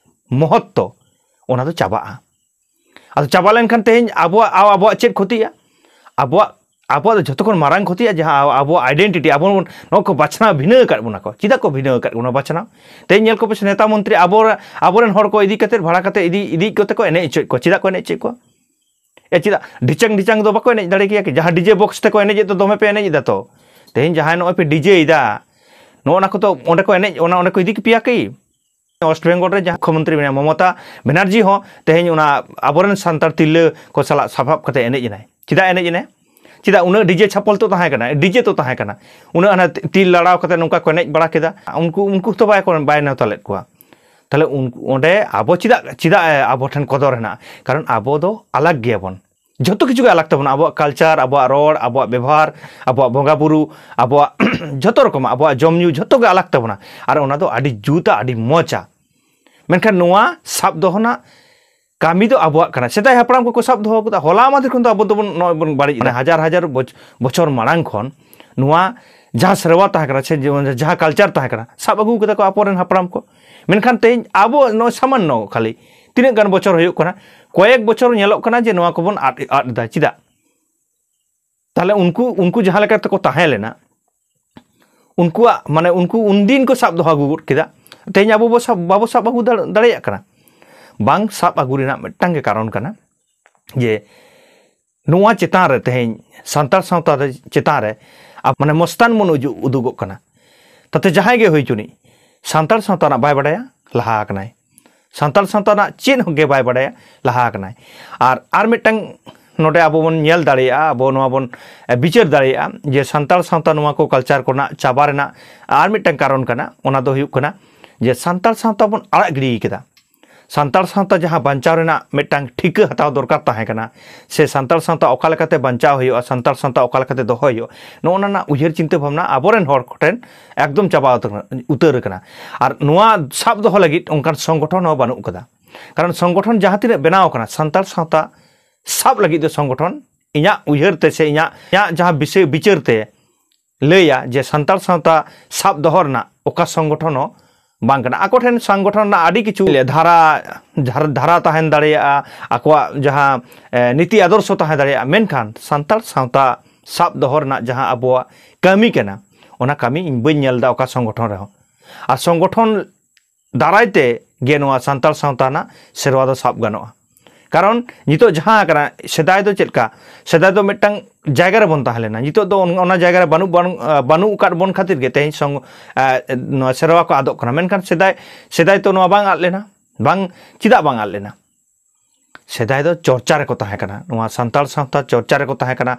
ᱢᱚᱦᱚᱛᱛᱚ, ᱚᱱᱟ ᱫᱚ ᱪᱟᱵᱟᱜᱼᱟ᱾ ᱟᱫᱚ ᱪᱟᱵᱟ ᱞᱮᱱᱠᱷᱟᱱ ᱛᱮᱦᱮᱧ ᱟᱵᱚᱣᱟᱜ, ᱟᱵᱚᱣᱟᱜ ᱪᱮᱫ ᱠᱷᱚᱛᱤᱜᱼᱟ? ᱟᱵᱚᱣᱟᱜ, ᱟᱵᱚᱣᱟᱜ ᱫᱚ ᱡᱷᱚᱛᱚ ᱠᱷᱚᱱ ᱢᱟᱨᱟᱝ ᱠᱷᱚᱛᱤᱜᱼᱟ ᱡᱟᱦᱟᱸ ᱟᱵᱚᱣᱟᱜ ᱟᱭᱰᱮᱱᱴᱤᱴᱤ, ᱟᱵᱚ ᱵᱚᱱ, ᱱᱚᱣᱟ ᱠᱚ ᱵᱟᱪᱷᱱᱟᱣ ᱵᱷᱤᱱᱟᱹ ᱟᱠᱟᱫ ᱵᱚᱱᱟ ᱠᱚ᱾ ᱪᱮᱫᱟᱜ ᱠᱚ ᱵᱷᱤᱱᱟᱹ ᱟᱠᱟᱫ ᱵᱚᱱᱟ ᱵᱟᱪᱷᱱᱟᱣ? ᱛᱮᱦᱮᱧ ᱧᱮᱞ ᱠᱚᱯᱮ ᱥᱮ, ᱱᱮᱛᱟ ᱢᱚᱱᱛᱨᱤ ᱟᱵᱚ, ᱟᱵᱚᱨᱮᱱ ᱦᱚᱲ ᱠᱚ ᱤᱫᱤ ᱠᱟᱛᱮ, ᱵᱷᱟᱲᱟ ᱠᱟᱛᱮ ᱤᱫᱤ, ᱤᱫᱤ ᱠᱟᱛᱮ ᱠᱚ ᱮᱱᱮᱡ ᱦᱚᱪᱚᱭᱮᱫ ᱠᱚᱣᱟ᱾ ᱪᱮᱫᱟᱜ ᱠᱚ ᱮᱱᱮᱡ ᱦᱚᱪᱚᱭᱮᱫ ᱠᱚᱣᱟ? ᱮ, ᱪᱮᱫᱟᱜ ᱰᱷᱤᱪᱟᱝ ᱰᱷᱤᱪᱟᱝ ᱫᱚ ᱵᱟᱠᱚ ᱮᱱᱮᱡ ᱫᱟᱲᱮ ᱠᱮᱭᱟ ᱠᱤ? ᱡᱟᱦᱟᱸ ᱰᱤᱡᱮ ᱵᱚᱠᱥ ᱛᱮᱠᱚ ᱮᱱᱮᱡᱮᱫ ᱫᱚ, ᱫᱚᱢᱮ ᱯᱮ ᱮᱱᱮᱡ ᱮᱫᱟ ᱛᱚ᱾ ᱛᱮᱦᱮᱧ ᱡᱟᱦᱟᱸᱭ ᱱᱚᱜᱼᱚᱭ ᱯᱮ ᱰᱤᱡᱮ ᱮᱫᱟ, ᱱᱚᱜᱼᱚ ᱱᱟ ᱠᱚᱫᱚ ᱚᱸᱰᱮ ᱠᱚ ᱮᱱᱮᱡ, ᱚᱱᱟ ᱚᱸᱰᱮ ᱠᱚ ᱤᱫᱤ ᱠᱮᱯᱮᱭᱟ ᱠᱤ? ᱳᱭᱮᱥᱴ ᱵᱮᱝᱜᱚᱞ ᱨᱮ ᱡᱟᱦᱟᱸ ᱢᱩᱠᱷᱭᱚᱢᱚᱱᱛᱨᱤ ᱢᱮᱱᱟᱭᱟ, ᱢᱚᱢᱚᱛᱟ ᱵᱮᱱᱟᱨᱡᱤ ᱦᱚᱸ ᱛᱮᱦᱮᱧ ᱚᱱᱟ ᱟᱵᱚᱨᱮᱱ ᱥᱟᱱᱛᱟᱲ ᱛᱤᱨᱞᱟᱹ ᱠᱚ ᱥᱟᱞᱟᱜ ᱥᱟᱯᱟᱵ ᱠᱟᱛᱮ ᱮᱱᱮᱡ ᱮᱱᱟᱭ᱾ ᱪᱮᱫᱟᱜ ᱮᱱᱮᱡ ᱮᱱᱟᱭ? ᱪᱮᱫᱟᱜ ᱩᱱᱟᱹᱜ ᱰᱤᱡᱮ ᱪᱷᱟᱯᱚᱞ ᱛᱚ ᱛᱟᱦᱮᱸ ᱠᱟᱱᱟ, ᱰᱤᱡᱮ ᱛᱚ ᱛᱟᱦᱮᱸ ᱠᱟᱱᱟ, ᱩᱱᱟᱹᱜ ᱦᱟᱱᱟ ᱛᱤ ᱞᱟᱲᱟᱣ ᱠᱟᱛᱮ ᱱᱚᱝᱠᱟ ᱠᱚ ᱮᱱᱮᱡ ᱵᱟᱲᱟ ᱠᱮᱫᱟ᱾ ᱩᱱᱠᱩ, ᱩᱱᱠᱩ ᱦᱚᱸᱛᱚ ᱵᱟᱭ ᱠᱚ-, ᱵᱟᱭ ᱱᱮᱣᱛᱟ ᱞᱮᱫ ᱠᱚᱣᱟ᱾ ᱛᱟᱦᱞᱮ ᱩᱱᱠᱩ, ᱚᱸᱰᱮ ᱟᱵᱚ ᱪᱮᱫᱟᱜ, ᱪᱮᱫᱟᱜ ᱟᱵᱚ ᱴᱷᱮᱱ ᱠᱚᱫᱚᱨ ᱦᱮᱱᱟᱜᱼᱟ? ᱠᱟᱨᱚᱱ ᱟᱵᱚ ᱫᱚ ᱟᱞᱟᱜᱽ ᱜᱮᱭᱟᱵᱚᱱ᱾ ᱡᱷᱚᱛᱚ ᱠᱤᱪᱷᱩ ᱜᱮ ᱟᱞᱟᱜᱽ ᱛᱟᱵᱚᱱᱟ, ᱟᱵᱚᱣᱟᱜ ᱠᱟᱞᱪᱟᱨ, ᱟᱵᱚᱣᱟᱜ ᱨᱚᱲ, ᱟᱵᱚᱣᱟᱜ ᱵᱮᱵᱚᱦᱟᱨ, ᱟᱵᱚᱣᱟᱜ ᱵᱚᱸᱜᱟ ᱵᱩᱨᱩ, ᱟᱵᱚᱣᱟᱜ ᱡᱷᱚᱛᱚ ᱨᱚᱠᱚᱢᱟᱜ, ᱟᱵᱚᱣᱟᱜ ᱡᱚᱢ ᱧᱩ, ᱡᱷᱚᱛᱚ ᱜᱮ ᱟᱞᱟᱜᱽ ᱛᱟᱵᱚᱱᱟ᱾ ᱟᱨ ᱚᱱᱟ ᱫᱚ ᱟᱹᱰᱤ ᱡᱩᱛᱟ, ᱟᱹᱰᱤ ᱢᱚᱡᱟ᱾ ᱢᱮᱱᱠᱷᱟᱱ ᱱᱚᱣᱟ ᱥᱟᱵ ᱫᱚᱦᱚ ᱨᱮᱱᱟᱜ ᱠᱟᱹᱢᱤ ᱫᱚ ᱟᱵᱚᱣᱟᱜ ᱠᱟᱱᱟ᱾ ᱥᱮᱫᱟᱭ ᱦᱟᱯᱲᱟᱢ ᱠᱚᱠᱚ ᱥᱟᱵ ᱫᱚᱦᱚ ᱠᱟᱫᱟ᱾ ᱦᱚᱞᱟ ᱢᱟᱫᱷᱮᱨ ᱠᱷᱚᱱ ᱫᱚ ᱟᱵᱚ ᱫᱚᱵᱚᱱ, ᱱᱚᱜᱼᱚᱭ ᱵᱚᱱ ᱵᱟᱹᱲᱤᱡ ᱮᱱᱟ᱾ ᱦᱟᱡᱟᱨ ᱦᱟᱡᱟᱨ ᱵᱚᱪ-, ᱵᱚᱪᱷᱚᱨ ᱢᱟᱲᱟᱝ ᱠᱷᱚᱱ ᱱᱚᱣᱟ ᱡᱟᱦᱟᱸ ᱥᱮᱨᱣᱟ ᱛᱟᱦᱮᱸ ᱠᱟᱱᱟ ᱥᱮ ᱡᱮᱢᱚᱱ ᱡᱟᱦᱟᱸ ᱠᱟᱞᱪᱟᱨ ᱛᱟᱦᱮᱸ ᱠᱟᱱᱟ, ᱥᱟᱵ ᱟᱹᱜᱩ ᱠᱟᱫᱟ ᱠᱚ ᱟᱵᱚᱨᱮᱱ ᱦᱟᱯᱲᱟᱢ ᱠᱚ᱾ ᱢᱮᱱᱠᱷᱟᱱ ᱛᱮᱦᱮᱧ ᱟᱵᱚ ᱱᱚᱜᱼᱚᱭ ᱥᱟᱢᱟᱱᱱᱚ ᱠᱷᱟᱹᱞᱤ ᱛᱤᱱᱟᱹᱜ ᱜᱟᱱ ᱵᱚᱪᱷᱚᱨ ᱦᱩᱭᱩᱜ ᱠᱟᱱᱟ, ᱠᱚᱭᱮᱠ ᱵᱚᱪᱷᱚᱨ ᱧᱮᱞᱚᱜ ᱠᱟᱱᱟ ᱡᱮ ᱱᱚᱣᱟ ᱠᱚᱵᱚᱱ ᱟᱫ ᱟᱫ ᱮᱫᱟ᱾ ᱪᱮᱫᱟᱜ? ᱛᱟᱦᱞᱮ ᱩᱱᱠᱩ ᱩᱱᱠᱩ ᱡᱟᱦᱟᱸ ᱞᱮᱠᱟ ᱛᱮᱠᱚ ᱛᱟᱦᱮᱸ ᱞᱮᱱᱟ, ᱩᱱᱠᱩᱣᱟᱜ ᱢᱟᱱᱮ ᱩᱱᱠᱩ ᱩᱱᱫᱤᱱ ᱠᱚ ᱥᱟᱵ ᱫᱚᱦᱚ ᱟᱹᱜᱩ ᱜᱚᱫ ᱠᱮᱫᱟ, ᱛᱮᱦᱮᱧ ᱟᱵᱚ ᱵᱚ ᱥᱟᱵ ᱵᱟᱵᱚ ᱥᱟᱵ ᱟᱹᱜᱩ ᱫᱟᱲᱮ- ᱫᱟᱲᱮᱭᱟᱜ ᱠᱟᱱᱟ᱾ ᱵᱟᱝ ᱥᱟᱵ ᱟᱹᱜᱩ ᱨᱮᱱᱟᱜ ᱢᱤᱫᱴᱟᱝ ᱜᱮ ᱠᱟᱨᱚᱱ ᱠᱟᱱᱟ ᱡᱮ ᱱᱚᱣᱟ ᱪᱮᱛᱟᱱ ᱨᱮ, ᱛᱮᱦᱮᱧ ᱥᱟᱱᱛᱟᱲ ᱥᱟᱶᱛᱟ ᱨᱮ ᱪᱮᱛᱟᱱ ᱨᱮ ᱟᱵ- ᱢᱟᱱᱮ ᱢᱚᱥᱛᱟᱱ ᱵᱚᱱ ᱩᱡᱩᱜ ᱩᱫᱩᱜᱚᱜ ᱠᱟᱱᱟ᱾ ᱛᱟᱛᱮ ᱡᱟᱦᱟᱸᱭ ᱜᱮ ᱦᱩᱭ ᱪᱩᱱᱤᱡ, ᱥᱟᱱᱛᱟᱲ ᱥᱟᱶᱛᱟ ᱨᱮᱱᱟᱜ ᱵᱟᱭ ᱵᱟᱰᱟᱭᱟ, ᱞᱟᱦᱟ ᱟᱠᱟᱱᱟᱭ᱾ ᱥᱟᱱᱛᱟᱲ ᱥᱟᱶᱛᱟ ᱨᱮᱱᱟᱜ ᱪᱮᱫ ᱦᱚᱸ ᱜᱮ ᱵᱟᱭ ᱵᱟᱰᱟᱭᱟ, ᱞᱟᱦᱟ ᱟᱠᱟᱱᱟᱭ᱾ ᱟᱨ ᱟᱨ ᱢᱤᱫᱴᱟᱝ ᱱᱚᱰᱮ ᱟᱵᱚ ᱵᱚᱱ ᱧᱮᱞ ᱫᱟᱲᱮᱭᱟᱜᱼᱟ, ᱟᱵᱚ ᱱᱚᱣᱟ ᱵᱚᱱ ᱮ, ᱵᱤᱪᱟᱹᱨ ᱫᱟᱲᱮᱭᱟᱜᱼᱟ ᱡᱮ ᱥᱟᱱᱛᱟᱲ ᱥᱟᱶᱛᱟ ᱱᱚᱣᱟ ᱠᱚ ᱠᱟᱞᱪᱟᱨ ᱠᱚᱨᱮᱱᱟᱜ ᱪᱟᱵᱟ ᱨᱮᱱᱟᱜ ᱟᱨ ᱢᱤᱫᱴᱟᱝ ᱠᱟᱨᱚᱱ ᱠᱟᱱᱟ᱾ ᱚᱱᱟ ᱫᱚ ᱦᱩᱭᱩᱜ ᱠᱟᱱᱟ ᱡᱮ ᱥᱟᱱᱛᱟᱲ ᱥᱟᱶᱛᱟ ᱵᱚᱱ ᱟᱲᱟᱜ ᱜᱤᱰᱤ ᱠᱮᱫᱟ᱾ ᱥᱟᱱᱛᱟᱲ ᱥᱟᱶᱛᱟ ᱡᱟᱦᱟᱸ ᱵᱟᱧᱪᱟᱣ ᱨᱮᱱᱟᱜ ᱢᱤᱫᱴᱟᱝ ᱴᱷᱤᱠᱟᱹ ᱦᱟᱛᱟᱣ ᱫᱚᱨᱠᱟᱨ ᱛᱟᱦᱮᱸ ᱠᱟᱱᱟ, ᱥᱮ ᱥᱟᱱᱛᱟᱲ ᱥᱟᱶᱛᱟ ᱚᱠᱟ ᱞᱮᱠᱟᱛᱮ ᱵᱟᱧᱪᱟᱣ ᱦᱩᱭᱩᱜᱼᱟ, ᱥᱟᱱᱛᱟᱲ ᱥᱟᱶᱛᱟ ᱚᱠᱟ ᱞᱮᱠᱟᱛᱮ ᱫᱚᱦᱚ ᱦᱩᱭᱩᱜᱼᱟ, ᱱᱚᱜᱼᱚ ᱱᱟ ᱨᱮᱱᱟᱜ ᱩᱭᱦᱟᱹᱨ ᱪᱤᱱᱛᱟᱹ ᱵᱷᱟᱵᱽᱱᱟ ᱟᱵᱚᱨᱮᱱ ᱦᱚᱲ ᱠᱚᱴᱷᱮᱱ ᱮᱠᱫᱚᱢ ᱪᱟᱵᱟ ᱩᱛᱟᱹᱨ ᱩᱛᱟᱹᱨ ᱟᱠᱟᱱᱟ᱾ ᱟᱨ ᱱᱚᱣᱟ ᱥᱟᱵ ᱫᱚᱦᱚ ᱞᱟᱹᱜᱤᱫ ᱚᱱᱠᱟᱱ ᱥᱚᱝᱜᱚᱴᱷᱚᱱ ᱦᱚᱸ ᱵᱟᱹᱱᱩᱜ ᱠᱟᱫᱟ᱾ ᱠᱟᱨᱚᱱ ᱥᱚᱝᱜᱚᱴᱷᱚᱱ ᱡᱟᱦᱟᱸ ᱛᱤᱱᱟᱹᱜ ᱵᱮᱱᱟᱣ ᱟᱠᱟᱱᱟ, ᱥᱟᱱᱛᱟᱲ ᱥᱟᱶᱛᱟ ᱥᱟᱵ ᱞᱟᱹᱜᱤᱫ ᱫᱚ ᱥᱚᱝᱜᱚᱴᱷᱚᱱ, ᱤᱧᱟᱹᱜ ᱩᱭᱦᱟᱹᱨ ᱛᱮ ᱥᱮ ᱤᱧᱟᱹᱜ ᱤᱧᱟᱹᱜ ᱡᱟᱦᱟᱸ ᱵᱤᱥᱟᱹ- ᱵᱤᱪᱟᱹᱨ ᱛᱮ ᱞᱟᱹᱭᱟ ᱡᱮ ᱥᱟᱱᱛᱟᱲ ᱥᱟᱶᱛᱟ ᱥᱟᱵ ᱫᱚᱦᱚ ᱨᱮᱱᱟᱜ ᱚᱠᱟ ᱥᱚᱝᱜᱚᱴᱷᱚᱱ ᱦᱚᱸ ᱵᱟᱝ ᱠᱟᱱᱟ᱾ ᱟᱠᱚ ᱴᱷᱮᱱ ᱥᱚᱝᱜᱚᱴᱷᱚᱱ ᱨᱮᱱᱟᱜ ᱟᱹᱰᱤ ᱠᱤᱪᱷᱩ ᱫᱷᱟᱨᱟ ᱫᱷᱟᱨ- ᱫᱷᱟᱨᱟ ᱛᱟᱦᱮᱱ ᱫᱟᱲᱮᱭᱟᱜᱼᱟ, ᱟᱠᱚᱣᱟᱜ ᱡᱟᱦᱟᱸ ᱮ, ᱱᱤᱛᱤ ᱟᱫᱚᱨᱥᱚ ᱛᱟᱦᱮᱸ ᱫᱟᱲᱮᱭᱟᱜᱼᱟ, ᱢᱮᱱᱠᱷᱟᱱ ᱥᱟᱱᱛᱟᱲ ᱥᱟᱶᱛᱟ ᱥᱟᱵ ᱫᱚᱦᱚ ᱨᱮᱱᱟᱜ ᱡᱟᱦᱟᱸ ᱟᱵᱚᱣᱟᱜ ᱠᱟᱹᱢᱤ ᱠᱟᱱᱟ, ᱚᱱᱟ ᱠᱟᱹᱢᱤ ᱤᱧ ᱵᱟᱹᱧ ᱧᱮᱞ ᱮᱫᱟ ᱚᱠᱟ ᱥᱚᱝᱜᱚᱴᱷᱚᱱ ᱨᱮᱦᱚᱸ᱾ ᱟᱨ ᱥᱚᱝᱜᱚᱴᱷᱚᱱ ᱫᱟᱨᱟᱭ ᱛᱮ ᱜᱮ ᱱᱚᱣᱟ ᱥᱟᱱᱛᱟᱲ ᱥᱟᱶᱛᱟ ᱨᱮᱱᱟᱜ ᱥᱮᱨᱣᱟ ᱫᱚ ᱥᱟᱵ ᱜᱟᱱᱚᱜᱼᱟ᱾ ᱠᱟᱨᱚᱱ ᱱᱤᱛᱚᱜ ᱡᱟᱦᱟᱸ ᱠᱟᱱᱟ, ᱥᱮᱫᱟᱭ ᱫᱚ ᱪᱮᱫ ᱞᱮᱠᱟ? ᱥᱮᱫᱟᱭ ᱫᱚ ᱢᱤᱫᱴᱟᱝ ᱡᱟᱭᱜᱟ ᱨᱮᱵᱚᱱ ᱛᱟᱦᱮᱸ ᱞᱮᱱᱟ, ᱱᱤᱛᱚᱜ ᱫᱚ ᱚᱱ- ᱚᱱᱟ ᱡᱟᱭᱜᱟ ᱨᱮ ᱵᱟᱹᱱᱩᱜ ᱵᱟᱹᱱᱩᱜ ᱟ, ᱵᱟᱹᱱᱩᱜ ᱟᱠᱟᱫ ᱵᱚᱱ ᱠᱷᱟᱹᱛᱤᱨ ᱜᱮ ᱛᱮᱦᱮᱧ ᱥᱚᱝ- ᱟ, ᱱᱚᱣᱟ ᱥᱮᱨᱣᱟ ᱠᱚ ᱟᱫᱚᱜ ᱠᱟᱱᱟ᱾ ᱢᱮᱱᱠᱷᱟᱱ ᱥᱮᱫᱟᱭ ᱥᱮᱫᱟᱭ ᱛᱚ ᱱᱚᱣᱟ ᱵᱟᱝ ᱟᱫ ᱞᱮᱱᱟ᱾ ᱵᱟᱝ, ᱪᱮᱫᱟᱜ ᱵᱟᱝ ᱟᱫ ᱞᱮᱱᱟ? ᱥᱮᱫᱟᱭ ᱫᱚ ᱪᱚᱨᱪᱟ ᱨᱮᱠᱚ ᱛᱟᱦᱮᱸ ᱠᱟᱱᱟ, ᱱᱚᱣᱟ ᱥᱟᱱᱛᱟᱲ ᱥᱟᱶᱛᱟ ᱪᱚᱨᱪᱟ ᱨᱮᱠᱚ ᱛᱟᱦᱮᱸ ᱠᱟᱱᱟ,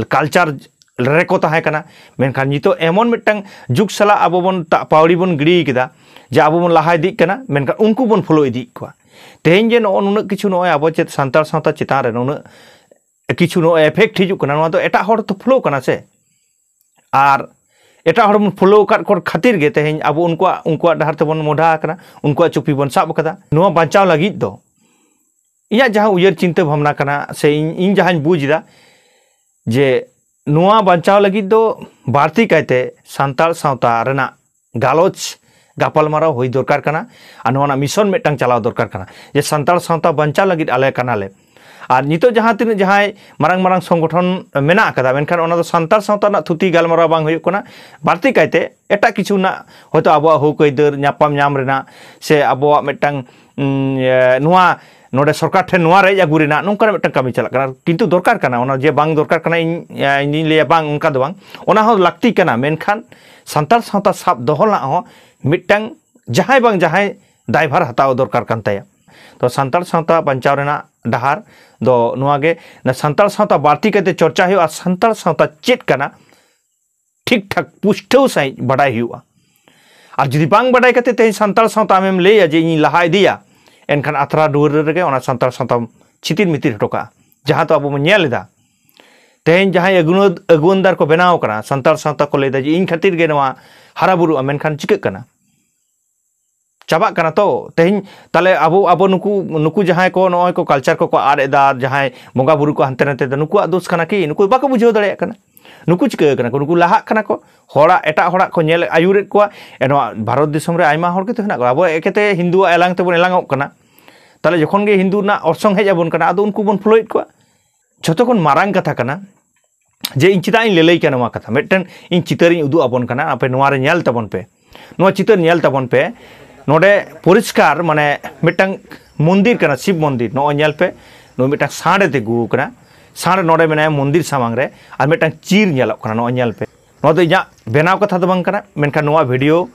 ᱠᱟᱞᱪᱟᱨ ᱨᱮᱠᱚ ᱛᱟᱦᱮᱸ ᱠᱟᱱᱟ᱾ ᱢᱮᱱᱠᱷᱟᱱ ᱱᱤᱛᱚᱜ ᱮᱢᱚᱱ ᱢᱤᱫᱴᱟᱝ ᱡᱩᱜᱽ ᱥᱟᱞᱟᱜ ᱟᱵᱚ ᱵᱚᱱ ᱛᱟ- ᱯᱟᱹᱣᱲᱤ ᱵᱚᱱ ᱜᱤᱰᱤ ᱠᱮᱫᱟ ᱡᱮ ᱟᱵᱚ ᱵᱚᱱ ᱞᱟᱦᱟ ᱤᱫᱤᱜ ᱠᱟᱱᱟ, ᱢᱮᱱᱠᱷᱟᱱ ᱩᱱᱠᱩ ᱵᱚᱱ ᱯᱷᱚᱞᱳ ᱤᱫᱤᱭᱮᱫ ᱠᱚᱣᱟ᱾ ᱛᱮᱦᱮᱧ ᱡᱮ ᱱᱚᱜᱼᱚ ᱱᱩᱱᱟᱹᱜ ᱠᱤᱪᱷᱩ ᱱᱚᱜᱼᱚᱭ ᱟᱵᱚ ᱪᱮᱫ ᱥᱟᱱᱛᱟᱲ ᱥᱟᱶᱛᱟ ᱪᱮᱛᱟᱱ ᱨᱮ ᱱᱩᱱᱟᱹᱜ ᱠᱤᱪᱷᱩ ᱱᱚᱜᱼᱚᱭ ᱮᱯᱷᱮᱠᱴ ᱦᱤᱡᱩᱜ ᱠᱟᱱᱟ, ᱱᱚᱣᱟ ᱫᱚ ᱮᱴᱟᱜ ᱦᱚᱲ ᱛᱚ ᱯᱷᱚᱞᱳ ᱠᱟᱱᱟ ᱥᱮ᱾ ᱟᱨ ᱮᱴᱟᱜ ᱦᱚᱲ ᱵᱚᱱ ᱯᱷᱚᱞᱳ ᱟᱠᱟᱫ ᱠᱚ ᱠᱷᱟᱹᱛᱤᱨ ᱜᱮ ᱛᱮᱦᱮᱧ ᱟᱵᱚ ᱩᱱᱠᱩᱣᱟᱜ ᱩᱱᱠᱩᱣᱟᱜ ᱰᱟᱦᱟᱨ ᱛᱮᱵᱚᱱ ᱢᱚᱦᱰᱟ ᱟᱠᱟᱱᱟ, ᱩᱱᱠᱩᱣᱟᱜ ᱪᱩᱯᱤ ᱵᱚᱱ ᱥᱟᱵ ᱟᱠᱟᱫᱟ᱾ ᱱᱚᱣᱟ ᱵᱟᱧᱪᱟᱣ ᱞᱟᱹᱜᱤᱫ ᱫᱚ ᱤᱧᱟᱹᱜ ᱡᱟᱦᱟᱸ ᱩᱭᱦᱟᱹᱨ ᱪᱤᱱᱛᱟᱹ ᱵᱷᱟᱵᱽᱱᱟ ᱠᱟᱱᱟ ᱥᱮ ᱤᱧ ᱤᱧ ᱡᱟᱦᱟᱸᱧ ᱵᱩᱡᱽ ᱮᱫᱟ ᱡᱮ ᱱᱚᱣᱟ ᱵᱟᱧᱪᱟᱣ ᱞᱟᱹᱜᱤᱫ ᱫᱚ ᱵᱟᱹᱲᱛᱤ ᱠᱟᱭᱛᱮ ᱥᱟᱱᱛᱟᱲ ᱥᱟᱶᱛᱟ ᱨᱮᱱᱟᱜ ᱜᱟᱞᱚᱪ, ᱜᱟᱯᱟᱞᱢᱟᱨᱟᱣ ᱦᱩᱭ ᱫᱚᱨᱠᱟᱨ ᱠᱟᱱᱟ᱾ ᱟᱨ ᱱᱚᱣᱟ ᱨᱮᱱᱟᱜ ᱢᱤᱥᱚᱱ ᱢᱤᱫᱴᱟᱝ ᱪᱟᱞᱟᱣ ᱫᱚᱨᱠᱟᱨ ᱠᱟᱱᱟ, ᱡᱮ ᱥᱟᱱᱛᱟᱲ ᱥᱟᱶᱛᱟ ᱵᱟᱧᱪᱟᱣ ᱞᱟᱹᱜᱤᱫ ᱟᱞᱮ ᱠᱟᱱᱟᱞᱮ᱾ ᱟᱨ ᱱᱤᱛᱚᱜ ᱡᱟᱦᱟᱸ ᱛᱤᱱᱟᱹᱜ ᱡᱟᱦᱟᱸᱭ ᱢᱟᱨᱟᱝ ᱢᱟᱨᱟᱝ ᱥᱚᱝᱜᱚᱴᱷᱚᱱ ᱢᱮᱱᱟᱜ ᱟᱠᱟᱫᱟ, ᱢᱮᱱᱠᱷᱟᱱ ᱚᱱᱟ ᱫᱚ ᱥᱟᱱᱛᱟᱲ ᱥᱟᱶᱛᱟ ᱨᱮᱱᱟᱜ ᱛᱷᱩᱛᱤ ᱜᱟᱞᱢᱟᱨᱟᱣ ᱵᱟᱝ ᱦᱩᱭᱩᱜ ᱠᱟᱱᱟ᱾ ᱵᱟᱹᱲᱛᱤ ᱠᱟᱭᱛᱮ ᱮᱴᱟᱜ ᱠᱤᱪᱷᱩ ᱨᱮᱱᱟᱜ, ᱦᱚᱭᱛᱳ ᱟᱵᱚᱣᱟᱜ ᱦᱚᱠ ᱟᱹᱭᱫᱟᱹᱨ ᱧᱟᱯᱟᱢ ᱧᱟᱢ ᱨᱮᱱᱟᱜ, ᱥᱮ ᱟᱵᱚᱣᱟᱜ ᱢᱤᱫᱴᱟᱝ, ᱩᱸ, ᱮ, ᱱᱚᱣᱟ ᱱᱚᱰᱮ ᱥᱚᱨᱠᱟᱨ ᱴᱷᱮᱱ ᱱᱚᱣᱟ ᱨᱮᱡ ᱟᱹᱜᱩ ᱨᱮᱱᱟᱜ ᱱᱚᱝᱠᱟᱱᱟᱜ ᱢᱤᱫᱴᱟᱝ ᱠᱟᱹᱢᱤ ᱪᱟᱞᱟᱜ ᱠᱟᱱᱟ᱾ ᱠᱤᱱᱛᱩ ᱫᱚᱨᱠᱟᱨ ᱠᱟᱱᱟ, ᱚᱱᱟ ᱡᱮ ᱵᱟᱝ ᱫᱚᱨᱠᱟᱨ ᱠᱟᱱᱟ, ᱤᱧ, ᱤᱧ ᱫᱩᱧ ᱞᱟᱹᱭᱟ ᱵᱟᱝ, ᱚᱱᱠᱟ ᱫᱚ ᱵᱟᱝ, ᱚᱱᱟ ᱦᱚᱸ ᱞᱟᱹᱠᱛᱤ ᱠᱟᱱᱟ᱾ ᱢᱮᱱᱠᱷᱟᱱ ᱥᱟᱱᱛᱟᱲ ᱥᱟᱶᱛᱟ ᱥᱟᱵ ᱫᱚᱦᱚ ᱨᱮᱱᱟᱜ ᱦᱚᱸ ᱢᱤᱫᱴᱟᱝ ᱡᱟᱦᱟᱸᱭ ᱵᱟᱝ ᱡᱟᱦᱟᱸᱭ ᱫᱟᱭᱵᱷᱟᱨ ᱦᱟᱛᱟᱣ ᱫᱚᱨᱠᱟᱨ ᱠᱟᱱ ᱛᱟᱭᱟ᱾ ᱛᱚ ᱥᱟᱱᱛᱟᱲ ᱥᱟᱶᱛᱟ ᱵᱟᱧᱪᱟᱣ ᱨᱮᱱᱟᱜ ᱰᱟᱦᱟᱨ ᱫᱚ ᱱᱚᱣᱟ ᱜᱮ, ᱥᱟᱱᱛᱟᱲ ᱥᱟᱶᱛᱟ ᱵᱟᱹᱲᱛᱤ ᱠᱟᱭᱛᱮ ᱪᱚᱨᱪᱟ ᱦᱩᱭᱩᱜᱼᱟ, ᱥᱟᱱᱛᱟᱲ ᱥᱟᱶᱛᱟ ᱪᱮᱫ ᱠᱟᱱᱟ ᱴᱷᱤᱠ ᱴᱷᱟᱠ ᱯᱩᱥᱴᱟᱹᱣ ᱥᱟᱺᱦᱤᱡ ᱵᱟᱰᱟᱭ ᱦᱩᱭᱩᱜᱼᱟ᱾ ᱟᱨ ᱡᱩᱫᱤ ᱵᱟᱝ ᱵᱟᱰᱟᱭ ᱠᱟᱛᱮ ᱛᱮᱦᱮᱧ ᱥᱟᱱᱛᱟᱲ ᱥᱟᱶᱛᱟ ᱟᱢᱮᱢ ᱞᱟᱹᱭᱟ ᱡᱮ ᱤᱧᱤᱧ ᱞᱟᱦᱟ ᱤᱫᱤᱭᱟ, ᱮᱱᱠᱷᱟᱱ ᱟᱛᱨᱟ ᱫᱩᱣᱟᱹᱨ ᱨᱮᱜᱮ ᱚᱱᱟ ᱥᱟᱱᱛᱟᱲ ᱥᱟᱶᱛᱟᱢ ᱪᱷᱤᱛᱤᱨ ᱢᱤᱛᱤᱨ ᱦᱚᱴᱚ ᱠᱟᱜᱼᱟ, ᱡᱟᱦᱟᱸ ᱫᱚ ᱟᱵᱚ ᱵᱚᱱ ᱧᱮᱞ ᱮᱫᱟ᱾ ᱛᱮᱦᱮᱧ ᱡᱟᱦᱟᱸᱭ ᱟᱹᱜᱩᱱᱟᱹᱫ-, ᱟᱹᱜᱩᱣᱟᱹᱱᱫᱟᱨ ᱠᱚ ᱵᱮᱱᱟᱣ ᱠᱟᱱᱟ, ᱥᱟᱱᱛᱟᱲ ᱥᱟᱶᱛᱟ ᱠᱚ ᱞᱟᱹᱭᱫᱟ ᱡᱮ ᱤᱧ ᱠᱷᱟᱹᱛᱤᱨ ᱜᱮ ᱱᱚᱣᱟ ᱦᱟᱨᱟ ᱵᱩᱨᱩᱜᱼᱟ, ᱢᱮᱱᱠᱷᱟᱱ ᱪᱤᱠᱟᱹᱜ ᱠᱟᱱᱟ? ᱪᱟᱵᱟᱜ ᱠᱟᱱᱟ᱾ ᱛᱚ ᱛᱮᱦᱮᱧ ᱛᱟᱦᱞᱮ ᱟᱵᱚ, ᱟᱵᱚ ᱱᱩᱠᱩ, ᱱᱩᱠᱩ ᱡᱟᱦᱟᱸᱭ ᱠᱚ ᱱᱚᱜᱼᱚᱭ ᱠᱚ ᱠᱟᱞᱪᱟᱨ ᱠᱚᱠᱚ ᱟᱫ ᱮᱫᱟ, ᱡᱟᱦᱟᱸᱭ ᱵᱚᱸᱜᱟ ᱵᱩᱨᱩ ᱠᱚ ᱦᱟᱱᱛᱮ ᱱᱟᱛᱮ ᱫᱟ, ᱱᱩᱠᱩᱣᱟᱜ ᱫᱳᱥ ᱠᱟᱱᱟ ᱠᱤ? ᱱᱩᱠᱩ ᱵᱟᱠᱚ ᱵᱩᱡᱷᱟᱹᱣ ᱫᱟᱲᱮᱭᱟᱜ ᱠᱟᱱᱟ᱾ ᱱᱩᱠᱩ ᱪᱤᱠᱟᱹ ᱠᱟᱱᱟ ᱠᱚ? ᱱᱩᱠᱩ ᱞᱟᱦᱟᱜ ᱠᱟᱱᱟ ᱠᱚ, ᱦᱚᱲᱟᱜ, ᱮᱴᱟᱜ ᱦᱚᱲᱟᱜ ᱠᱚ ᱧᱮᱞ ᱟᱹᱭᱩᱨᱮᱫ ᱠᱚᱣᱟ᱾ ᱮ, ᱱᱚᱣᱟ ᱵᱷᱟᱨᱚᱛ ᱫᱤᱥᱚᱢ ᱨᱮ ᱟᱭᱢᱟ ᱦᱚᱲ ᱜᱮᱛᱚ ᱦᱮᱱᱟᱜ ᱠᱚᱣᱟ᱾ ᱟᱵᱚ ᱮᱠᱮᱛᱮ ᱦᱤᱱᱫᱩᱣᱟᱜ ᱮᱞᱟᱝ ᱛᱮᱵᱚᱱ ᱮᱞᱟᱝᱚᱜ ᱠᱟᱱᱟ᱾ ᱛᱟᱦᱞᱮ ᱡᱚᱠᱷᱚᱱ ᱜᱮ ᱦᱤᱱᱫᱩ ᱨᱮᱱᱟᱜ ᱚᱨᱥᱚᱝ ᱦᱮᱡ ᱟᱵᱚᱱ ᱠᱟᱱᱟ, ᱟᱫᱚ ᱩᱱᱠᱩ ᱵᱚᱱ ᱯᱷᱚᱞᱳᱭᱮᱫ ᱠᱚᱣᱟ᱾ ᱡᱷᱚᱛᱚ ᱠᱷᱚᱱ ᱢᱟᱨᱟᱝ ᱠᱟᱛᱷᱟ ᱠᱟᱱᱟ ᱡᱮ ᱤᱧ ᱪᱮᱫᱟᱜ ᱤᱧ ᱞᱟᱹᱞᱟᱹᱭ ᱠᱟᱱᱟ ᱱᱚᱣᱟ ᱠᱟᱛᱷᱟ᱾ ᱢᱤᱫᱴᱮᱱ ᱤᱧ ᱪᱤᱛᱟᱹᱨᱤᱧ ᱩᱫᱩᱜ ᱟᱵᱚᱱ ᱠᱟᱱᱟ, ᱟᱯᱮ ᱱᱚᱣᱟ ᱨᱮ ᱧᱮᱞ ᱛᱟᱵᱚᱱ ᱯᱮ᱾ ᱱᱚᱣᱟ ᱪᱤᱛᱟᱹᱨ ᱧᱮᱞ ᱛᱟᱵᱚᱱ ᱯᱮ᱾ ᱱᱚᱰᱮ ᱯᱚᱨᱤᱥᱠᱟᱨ, ᱢᱟᱱᱮ, ᱢᱤᱫᱴᱟᱝ ᱢᱚᱱᱫᱤᱨ ᱠᱟᱱᱟ, ᱥᱤᱵ ᱢᱚᱱᱫᱤᱨ᱾ ᱱᱚᱜᱼᱚᱭ ᱧᱮᱞ ᱯᱮ, ᱱᱚᱣᱟ ᱢᱤᱫᱴᱟᱝ ᱥᱟᱬ ᱮ ᱛᱤᱸᱜᱩ ᱟᱠᱟᱱᱟ᱾ ᱥᱟᱬ ᱱᱚᱰᱮ ᱢᱮᱱᱟᱭᱟ ᱢᱚᱱᱫᱤᱨ ᱥᱟᱢᱟᱝ ᱨᱮ, ᱟᱨ ᱢᱤᱫᱴᱟᱝ ᱪᱤᱨ ᱧᱮᱞᱚᱜ ᱠᱟᱱᱟ᱾ ᱱᱚᱜᱼᱚᱭ ᱧᱮᱞ ᱯᱮ, ᱱᱚᱣᱟ ᱫᱚ ᱤᱧᱟᱹᱜ ᱵᱮᱱᱟᱣ ᱠᱟᱛᱷᱟ ᱫᱚ ᱵᱟᱝ ᱠᱟᱱᱟ, ᱢᱮᱱᱠᱷᱟᱱ ᱱᱚᱣᱟ ᱵᱷᱤᱰᱤᱭᱳ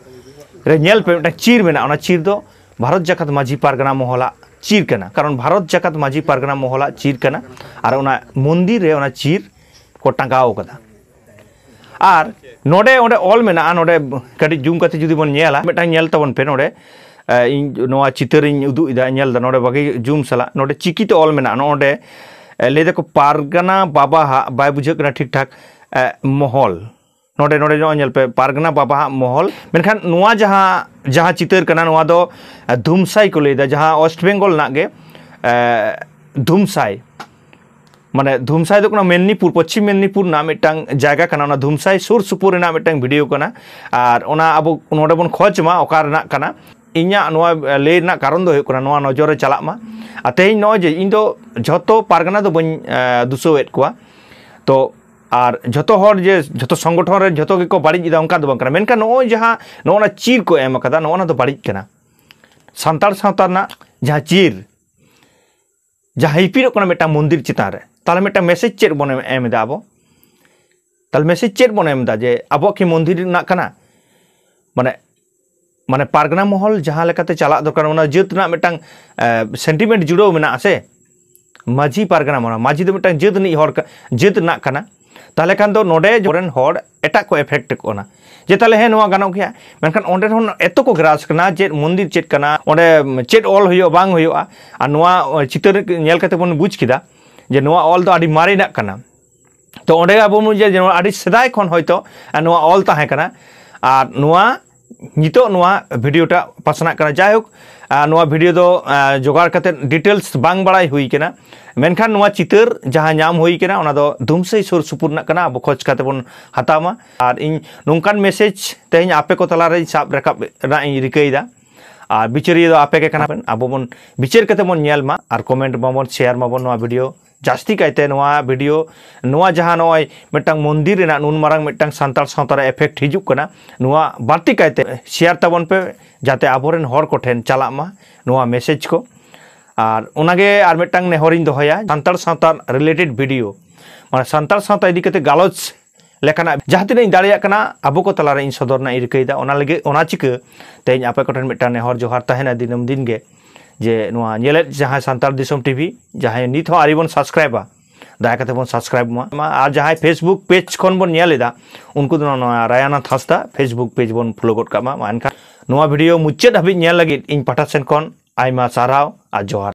ᱨᱮ ᱧᱮᱞ ᱯᱮ, ᱢᱤᱫᱴᱟᱝ ᱪᱤᱨ ᱢᱮᱱᱟᱜᱼᱟ᱾ ᱚᱱᱟ ᱪᱤᱨ ᱫᱚ ᱵᱷᱟᱨᱚᱛ ᱡᱟᱠᱟᱛ ᱢᱟᱹᱡᱷᱤ ᱯᱟᱨᱜᱟᱱᱟ ᱢᱚᱦᱚᱞᱟᱜ ᱪᱤᱨ ᱠᱟᱱᱟ, ᱠᱟᱨᱚᱱ ᱵᱷᱟᱨᱚᱛ ᱡᱟᱠᱟᱛ ᱢᱟᱹᱡᱷᱤ ᱯᱟᱨᱜᱟᱱᱟ ᱢᱚᱦᱚᱞᱟᱜ ᱪᱤᱨ ᱠᱟᱱᱟ᱾ ᱟᱨ ᱚᱱᱟ ᱢᱚᱱᱫᱤᱨ ᱨᱮ ᱚᱱᱟ ᱪᱤᱨ ᱠᱚ ᱴᱟᱸᱜᱟᱣ ᱠᱟᱫᱟ᱾ ᱟᱨ ᱱᱚᱰᱮ, ᱚᱸᱰᱮ ᱚᱞ ᱢᱮᱱᱟᱜᱼᱟ, ᱱᱚᱰᱮ ᱠᱟᱹᱴᱤᱡ ᱡᱩᱢ ᱠᱟᱛᱮ ᱡᱩᱫᱤ ᱵᱚᱱ ᱧᱮᱞᱟ, ᱢᱤᱫᱴᱟᱝ ᱧᱮᱞ ᱛᱟᱵᱚᱱ ᱯᱮ ᱱᱚᱰᱮ᱾ ᱮ, ᱤᱧ ᱱᱚᱣᱟ ᱪᱤᱛᱟᱹᱨᱤᱧ ᱩᱫᱩᱜ ᱮᱫᱟ, ᱧᱮᱞ ᱮᱫᱟ ᱱᱚᱰᱮ ᱵᱷᱟᱜᱮ ᱡᱩᱢ ᱥᱟᱞᱟᱜ᱾ ᱱᱚᱰᱮ ᱪᱤᱠᱤᱛᱮ ᱚᱞ ᱢᱮᱱᱟᱜᱼᱟ, ᱱᱚᱰᱮ, ᱮ, ᱞᱟᱹᱭ ᱫᱟᱠᱚ ᱯᱟᱨᱜᱟᱱᱟ ᱵᱟᱵᱟ ᱦᱟᱜ, ᱵᱟᱭ ᱵᱩᱡᱷᱟᱹᱜ ᱠᱟᱱᱟ ᱴᱷᱤᱠ ᱴᱷᱟᱠ, ᱮ, ᱢᱚᱦᱚᱞ᱾ ᱱᱚᱰᱮ, ᱱᱚᱰᱮ ᱱᱚᱜᱼᱚᱭ ᱧᱮᱞ ᱯᱮ, ᱯᱟᱨᱜᱟᱱᱟ ᱵᱟᱵᱟ ᱦᱟᱜ ᱢᱚᱦᱚᱞ᱾ ᱢᱮᱱᱠᱷᱟᱱ ᱱᱚᱣᱟ ᱡᱟᱦᱟᱸ, ᱡᱟᱦᱟᱸ ᱪᱤᱛᱟᱹᱨ ᱠᱟᱱᱟ, ᱱᱚᱣᱟ ᱫᱚ, ᱮ, ᱫᱷᱩᱢᱥᱟᱭ ᱠᱚ ᱞᱟᱹᱭᱫᱟ, ᱡᱟᱦᱟᱸ ᱳᱭᱮᱥᱴ ᱵᱮᱝᱜᱚᱞ ᱨᱮᱱᱟᱜ ᱜᱮ, ᱮ, ᱫᱷᱩᱢᱥᱟᱭ᱾ ᱢᱟᱱᱮ ᱫᱷᱩᱢᱥᱟᱭ ᱫᱚ ᱠᱟᱱᱟ ᱢᱮᱫᱽᱱᱤᱯᱩᱨ, ᱯᱚᱪᱷᱤᱢ ᱢᱮᱫᱽᱱᱤᱯᱩᱨ ᱨᱮᱱᱟᱜ ᱢᱤᱫᱴᱟᱝ ᱡᱟᱭᱜᱟ ᱠᱟᱱᱟ᱾ ᱚᱱᱟ ᱫᱷᱩᱢᱥᱟᱭ ᱥᱩᱨ ᱥᱩᱯᱩᱨ ᱨᱮᱱᱟᱜ ᱢᱤᱫᱴᱟᱝ ᱵᱷᱤᱰᱤᱭᱳ ᱠᱟᱱᱟ᱾ ᱟᱨ ᱚᱱᱟ ᱟᱵᱚ ᱱᱚᱰᱮ ᱵᱚᱱ ᱠᱷᱚᱡᱽ ᱢᱟ ᱚᱠᱟ ᱨᱮᱱᱟᱜ ᱠᱟᱱᱟ᱾ ᱤᱧᱟᱹᱜ ᱱᱚᱣᱟ ᱞᱟᱹᱭ ᱨᱮᱱᱟᱜ ᱠᱟᱨᱚᱱ ᱫᱚ ᱦᱩᱭᱩᱜ ᱠᱟᱱᱟ, ᱱᱚᱣᱟ ᱱᱚᱡᱚᱨ ᱨᱮ ᱪᱟᱞᱟᱜ ᱢᱟ᱾ ᱟᱨ ᱛᱮᱦᱮᱧ ᱱᱚᱜᱼᱚᱭ ᱡᱮ ᱤᱧ ᱫᱚ ᱡᱷᱚᱛᱚ ᱯᱟᱨᱜᱟᱱᱟ ᱫᱚ ᱵᱟᱹᱧ ᱫᱩᱥᱟᱹᱣᱮᱫ ᱠᱚᱣᱟ, ᱛᱚ ᱟᱨ ᱡᱷᱚᱛᱚ ᱦᱚᱲ ᱡᱮ ᱡᱷᱚᱛᱚ ᱥᱚᱝᱜᱚᱴᱷᱚᱱ ᱨᱮ ᱡᱷᱚᱛᱚ ᱜᱮᱠᱚ ᱵᱟᱹᱲᱤᱡ ᱮᱫᱟ, ᱚᱱᱠᱟ ᱫᱚ ᱵᱟᱝ ᱠᱟᱱᱟ᱾ ᱢᱮᱱᱠᱷᱟᱱ ᱱᱚᱜᱼᱚᱭ ᱡᱟᱦᱟᱸ ᱱᱚᱜᱼᱚ ᱱᱟ ᱪᱤᱨ ᱠᱚ ᱮᱢ ᱟᱠᱟᱫᱟ, ᱱᱚᱜᱼᱚ ᱱᱟ ᱫᱚ ᱵᱟᱹᱲᱤᱡ ᱠᱟᱱᱟ᱾ ᱥᱟᱱᱛᱟᱲ ᱥᱟᱶᱛᱟ ᱨᱮᱱᱟᱜ ᱡᱟᱦᱟᱸ ᱪᱤᱨ, ᱡᱟᱦᱟᱸ ᱦᱤᱯᱤᱲᱚᱜ ᱠᱟᱱᱟ ᱢᱤᱫᱴᱟᱝ ᱢᱚᱱᱫᱤᱨ ᱪᱮᱛᱟᱱ ᱨᱮ, ᱛᱟᱦᱚᱞᱮ ᱢᱤᱫᱴᱟᱝ ᱢᱮᱥᱮᱡᱽ ᱪᱮᱫ ᱵᱚᱱ ᱮᱢ, ᱮᱢ ᱮᱫᱟ ᱟᱵᱚ? ᱛᱟᱦᱚᱞᱮ ᱢᱮᱥᱮᱡᱽ ᱪᱮᱫ ᱵᱚᱱ ᱮᱢ ᱮᱫᱟ ᱡᱮ ᱟᱵᱚᱣᱟᱜ ᱠᱤ ᱢᱚᱱᱫᱤᱨ ᱨᱮᱱᱟᱜ ᱠᱟᱱᱟ? ᱢᱟᱱᱮ, ᱢᱟᱱᱮ ᱯᱟᱨᱜᱟᱱᱟ ᱢᱚᱦᱚᱞ ᱡᱟᱦᱟᱸ ᱞᱮᱠᱟᱛᱮ ᱪᱟᱞᱟᱜ ᱫᱚᱨᱠᱟᱨ, ᱚᱱᱟ ᱡᱟᱹᱛ ᱨᱮᱱᱟᱜ ᱢᱤᱫᱴᱟᱝ ᱥᱮᱱᱴᱤᱢᱮᱱᱴ ᱡᱩᱲᱟᱹᱣ ᱢᱮᱱᱟᱜᱼᱟ ᱥᱮ? ᱢᱟᱹᱡᱷᱤ ᱯᱟᱨᱜᱟᱱᱟ ᱢᱚᱦᱚᱞ, ᱢᱟᱹᱡᱷᱤ ᱫᱚ ᱢᱤᱫᱴᱟᱝ ᱡᱟᱹᱛ ᱨᱤᱱᱤᱡ ᱦᱚᱲ ᱠᱟ-, ᱡᱟᱹᱛ ᱨᱮᱱᱟᱜ ᱠᱟᱱᱟ᱾ ᱛᱟᱦᱚᱞᱮ ᱠᱷᱟᱱ ᱫᱚ ᱱᱚᱰᱮ ᱡᱚᱨᱮᱱ ᱦᱚᱲ ᱮᱴᱟᱜ ᱠᱚ ᱮᱯᱷᱮᱠᱴ ᱠᱚ ᱠᱟᱱᱟ ᱡᱮ ᱛᱟᱦᱚᱞᱮ ᱦᱮᱸ, ᱱᱚᱣᱟ ᱜᱟᱱᱚᱜ ᱜᱮᱭᱟ᱾ ᱢᱮᱱᱠᱷᱟᱱ ᱚᱸᱰᱮ ᱦᱚᱸ ᱮᱛᱚ ᱠᱚ ᱜᱨᱟᱥ ᱠᱟᱱᱟ, ᱪᱮᱫ ᱢᱚᱱᱫᱤᱨ ᱪᱮᱫ ᱠᱟᱱᱟ, ᱚᱸᱰᱮ ᱪᱮᱫ ᱚᱞ ᱦᱩᱭᱩᱜᱼᱟ ᱵᱟᱝ ᱦᱩᱭᱩᱜᱼᱟ᱾ ᱟᱨ ᱱᱚᱣᱟ ᱪᱤᱛᱟᱹᱨ ᱧᱮᱞ ᱠᱟᱛᱮ ᱵᱚᱱ ᱵᱩᱡᱽ ᱠᱮᱫᱟ ᱡᱮ ᱱᱚᱣᱟ ᱚᱞ ᱫᱚ ᱟᱹᱰᱤ ᱢᱟᱨᱮᱱᱟᱜ ᱠᱟᱱᱟ᱾ ᱛᱚ ᱚᱸᱰᱮ ᱟᱵᱚ ᱵᱚᱱ ᱵᱩᱡᱟ ᱡᱮ ᱱᱚᱣᱟ ᱟᱹᱰᱤ ᱥᱮᱫᱟᱭ ᱠᱷᱚᱱ ᱦᱚᱭᱛᱳ ᱱᱚᱣᱟ ᱚᱞ ᱛᱟᱦᱮᱸ ᱠᱟᱱᱟ᱾ ᱟᱨ ᱱᱚᱣᱟ ᱱᱤᱛᱚᱜ ᱱᱚᱣᱟ ᱵᱷᱤᱰᱤᱭᱳᱴᱟ ᱯᱟᱥᱱᱟᱜ ᱠᱟᱱᱟ᱾ ᱡᱟᱭᱦᱳᱠ, ᱟᱨ ᱱᱚᱣᱟ ᱵᱷᱤᱰᱤᱭᱳ ᱫᱚ, ᱟᱨ ᱡᱚᱜᱟᱲ ᱠᱟᱛᱮ ᱰᱤᱴᱮᱞᱥ ᱵᱟᱝ ᱵᱟᱲᱟᱭ ᱦᱩᱭ ᱠᱟᱱᱟ᱾ ᱢᱮᱱᱠᱷᱟᱱ ᱱᱚᱣᱟ ᱪᱤᱛᱟᱹᱨ ᱡᱟᱦᱟᱸ ᱧᱟᱢ ᱦᱩᱭ ᱠᱟᱱᱟ, ᱚᱱᱟ ᱫᱚ ᱫᱷᱩᱢᱥᱟᱹᱭ ᱥᱩᱨ ᱥᱩᱯᱩᱨ ᱨᱮᱱᱟᱜ ᱠᱟᱱᱟ᱾ ᱟᱵᱚ ᱠᱷᱚᱡᱽ ᱠᱟᱛᱮ ᱵᱚᱱ ᱦᱟᱛᱟᱣ ᱢᱟ᱾ ᱟᱨ ᱤᱧ ᱱᱚᱝᱠᱟᱱ ᱢᱮᱥᱮᱡᱽ ᱛᱮᱦᱮᱧ ᱟᱯᱮ ᱠᱚ ᱛᱟᱞᱟᱨᱮᱧ ᱥᱟᱵ ᱨᱟᱠᱟᱵ ᱨᱮᱱᱟᱜ ᱤᱧ ᱨᱤᱠᱟᱹᱭᱮᱫᱟ᱾ ᱟᱨ ᱵᱤᱪᱟᱹᱨᱤᱭᱟᱹ ᱫᱚ ᱟᱯᱮ ᱜᱮ ᱠᱟᱱᱟ ᱯᱮ᱾ ᱟᱵᱚ ᱵᱚᱱ ᱵᱤᱪᱟᱹᱨ ᱠᱟᱛᱮ ᱵᱚᱱ ᱧᱮᱞ ᱢᱟ ᱟᱨ ᱠᱚᱢᱮᱱᱴ ᱢᱟᱵᱚᱱ, ᱥᱮᱭᱟᱨ ᱢᱟᱵᱚᱱ ᱱᱚᱣᱟ ᱵᱷᱤᱰᱤᱭᱳ᱾ ᱡᱟᱹᱥᱛᱤ ᱠᱟᱭᱛᱮ ᱱᱚᱣᱟ ᱵᱷᱤᱰᱤᱭᱳ, ᱱᱚᱣᱟ ᱡᱟᱦᱟᱸ ᱱᱚᱜᱼᱚᱭ ᱢᱤᱫᱴᱟᱝ ᱢᱚᱱᱫᱤᱨ ᱨᱮᱱᱟᱜ ᱱᱩᱱ ᱢᱟᱨᱟᱝ ᱢᱤᱫᱴᱟᱝ ᱥᱟᱱᱛᱟᱲ ᱥᱟᱶᱛᱟ ᱨᱮ ᱮᱯᱷᱮᱠᱴ ᱦᱤᱡᱩᱜ ᱠᱟᱱᱟ, ᱱᱚᱣᱟ ᱵᱟᱹᱲᱛᱤ ᱠᱟᱭᱛᱮ ᱥᱮᱭᱟᱨ ᱛᱟᱵᱚᱱ ᱯᱮ, ᱡᱟᱛᱮ ᱟᱵᱚᱨᱮᱱ ᱦᱚᱲ ᱠᱚᱴᱷᱮᱱ ᱪᱟᱞᱟᱜ ᱢᱟ ᱱᱚᱣᱟ ᱢᱮᱥᱮᱡᱽ ᱠᱚ᱾ ᱟᱨ ᱚᱱᱟᱜᱮ ᱟᱨ ᱢᱤᱫᱴᱟᱝ ᱱᱮᱦᱚᱨᱤᱧ ᱫᱚᱦᱚᱭᱟ, ᱥᱟᱱᱛᱟᱲ ᱥᱟᱶᱛᱟ ᱨᱤᱞᱮᱴᱮᱰ ᱵᱷᱤᱰᱤᱭᱳ, ᱢᱟᱱᱮ ᱥᱟᱱᱛᱟᱲ ᱥᱟᱶᱛᱟ ᱤᱫᱤ ᱠᱟᱛᱮ ᱜᱟᱞᱚᱪ ᱞᱮᱠᱟᱱᱟᱜ ᱡᱟᱦᱟᱸ ᱛᱤᱱᱟᱹᱜ ᱤᱧ ᱫᱟᱲᱮᱭᱟᱜ ᱠᱟᱱᱟ, ᱟᱵᱚ ᱠᱚ ᱛᱟᱞᱟᱨᱮ ᱤᱧ ᱥᱚᱫᱚᱨ ᱨᱮᱱᱟᱜ ᱤᱧ ᱨᱤᱠᱟᱹᱭᱮᱫᱟ᱾ ᱚᱱᱟ ᱞᱟᱹᱜᱤᱫ, ᱚᱱᱟ ᱪᱤᱠᱟᱹ ᱛᱮᱦᱮᱧ ᱟᱯᱮ ᱠᱚᱴᱷᱮᱱ ᱢᱤᱫᱴᱟᱝ ᱱᱮᱦᱚᱨ ᱡᱚᱦᱟᱨ ᱛᱟᱦᱮᱱᱟ ᱫᱤᱱᱟᱹᱢ ᱫᱤᱱ ᱜᱮ, ᱡᱮ ᱱᱚᱣᱟ ᱧᱮᱞᱮᱫ ᱡᱟᱦᱟᱸᱭ ᱥᱟᱱᱛᱟᱲ ᱫᱤᱥᱚᱢ ᱴᱤᱵᱷᱤ, ᱡᱟᱦᱟᱸᱭ ᱱᱤᱛ ᱦᱚᱸ ᱟᱹᱣᱨᱤ ᱵᱚᱱ ᱥᱟᱵᱥᱠᱨᱟᱭᱤᱵᱟ, ᱫᱟᱭᱟ ᱠᱟᱛᱮ ᱵᱚᱱ ᱥᱟᱵᱥᱠᱨᱟᱭᱤᱵ ᱢᱟ᱾ ᱟᱨ ᱡᱟᱦᱟᱸᱭ ᱯᱷᱮᱥᱵᱩᱠ ᱯᱮᱡᱽ ᱠᱷᱚᱱ ᱵᱚᱱ ᱧᱮᱞ ᱮᱫᱟ, ᱩᱱᱠᱩ ᱫᱚ ᱱᱚᱣᱟ ᱨᱟᱭᱟᱱᱟᱛᱷ ᱦᱟᱸᱥᱫᱟ ᱯᱷᱮᱥᱵᱩᱠ ᱯᱮᱡᱽ ᱵᱚᱱ ᱯᱷᱚᱞᱳ ᱜᱚᱫ ᱠᱟᱜ ᱢᱟ᱾ ᱢᱟ ᱮᱱᱠᱷᱟᱱ ᱱᱚᱣᱟ ᱵᱷᱤᱰᱤᱭᱳ ᱢᱩᱪᱟᱹᱫ ᱦᱟᱹᱵᱤᱡ ᱧᱮᱞ ᱞᱟᱹᱜᱤᱫ ᱤᱧ ᱯᱟᱦᱴᱟ ᱥᱮᱱ ᱠᱷᱚᱱ ᱟᱭᱢᱟ ᱥᱟᱨᱦᱟᱣ ᱟᱨ ᱡᱚᱦᱟᱨ᱾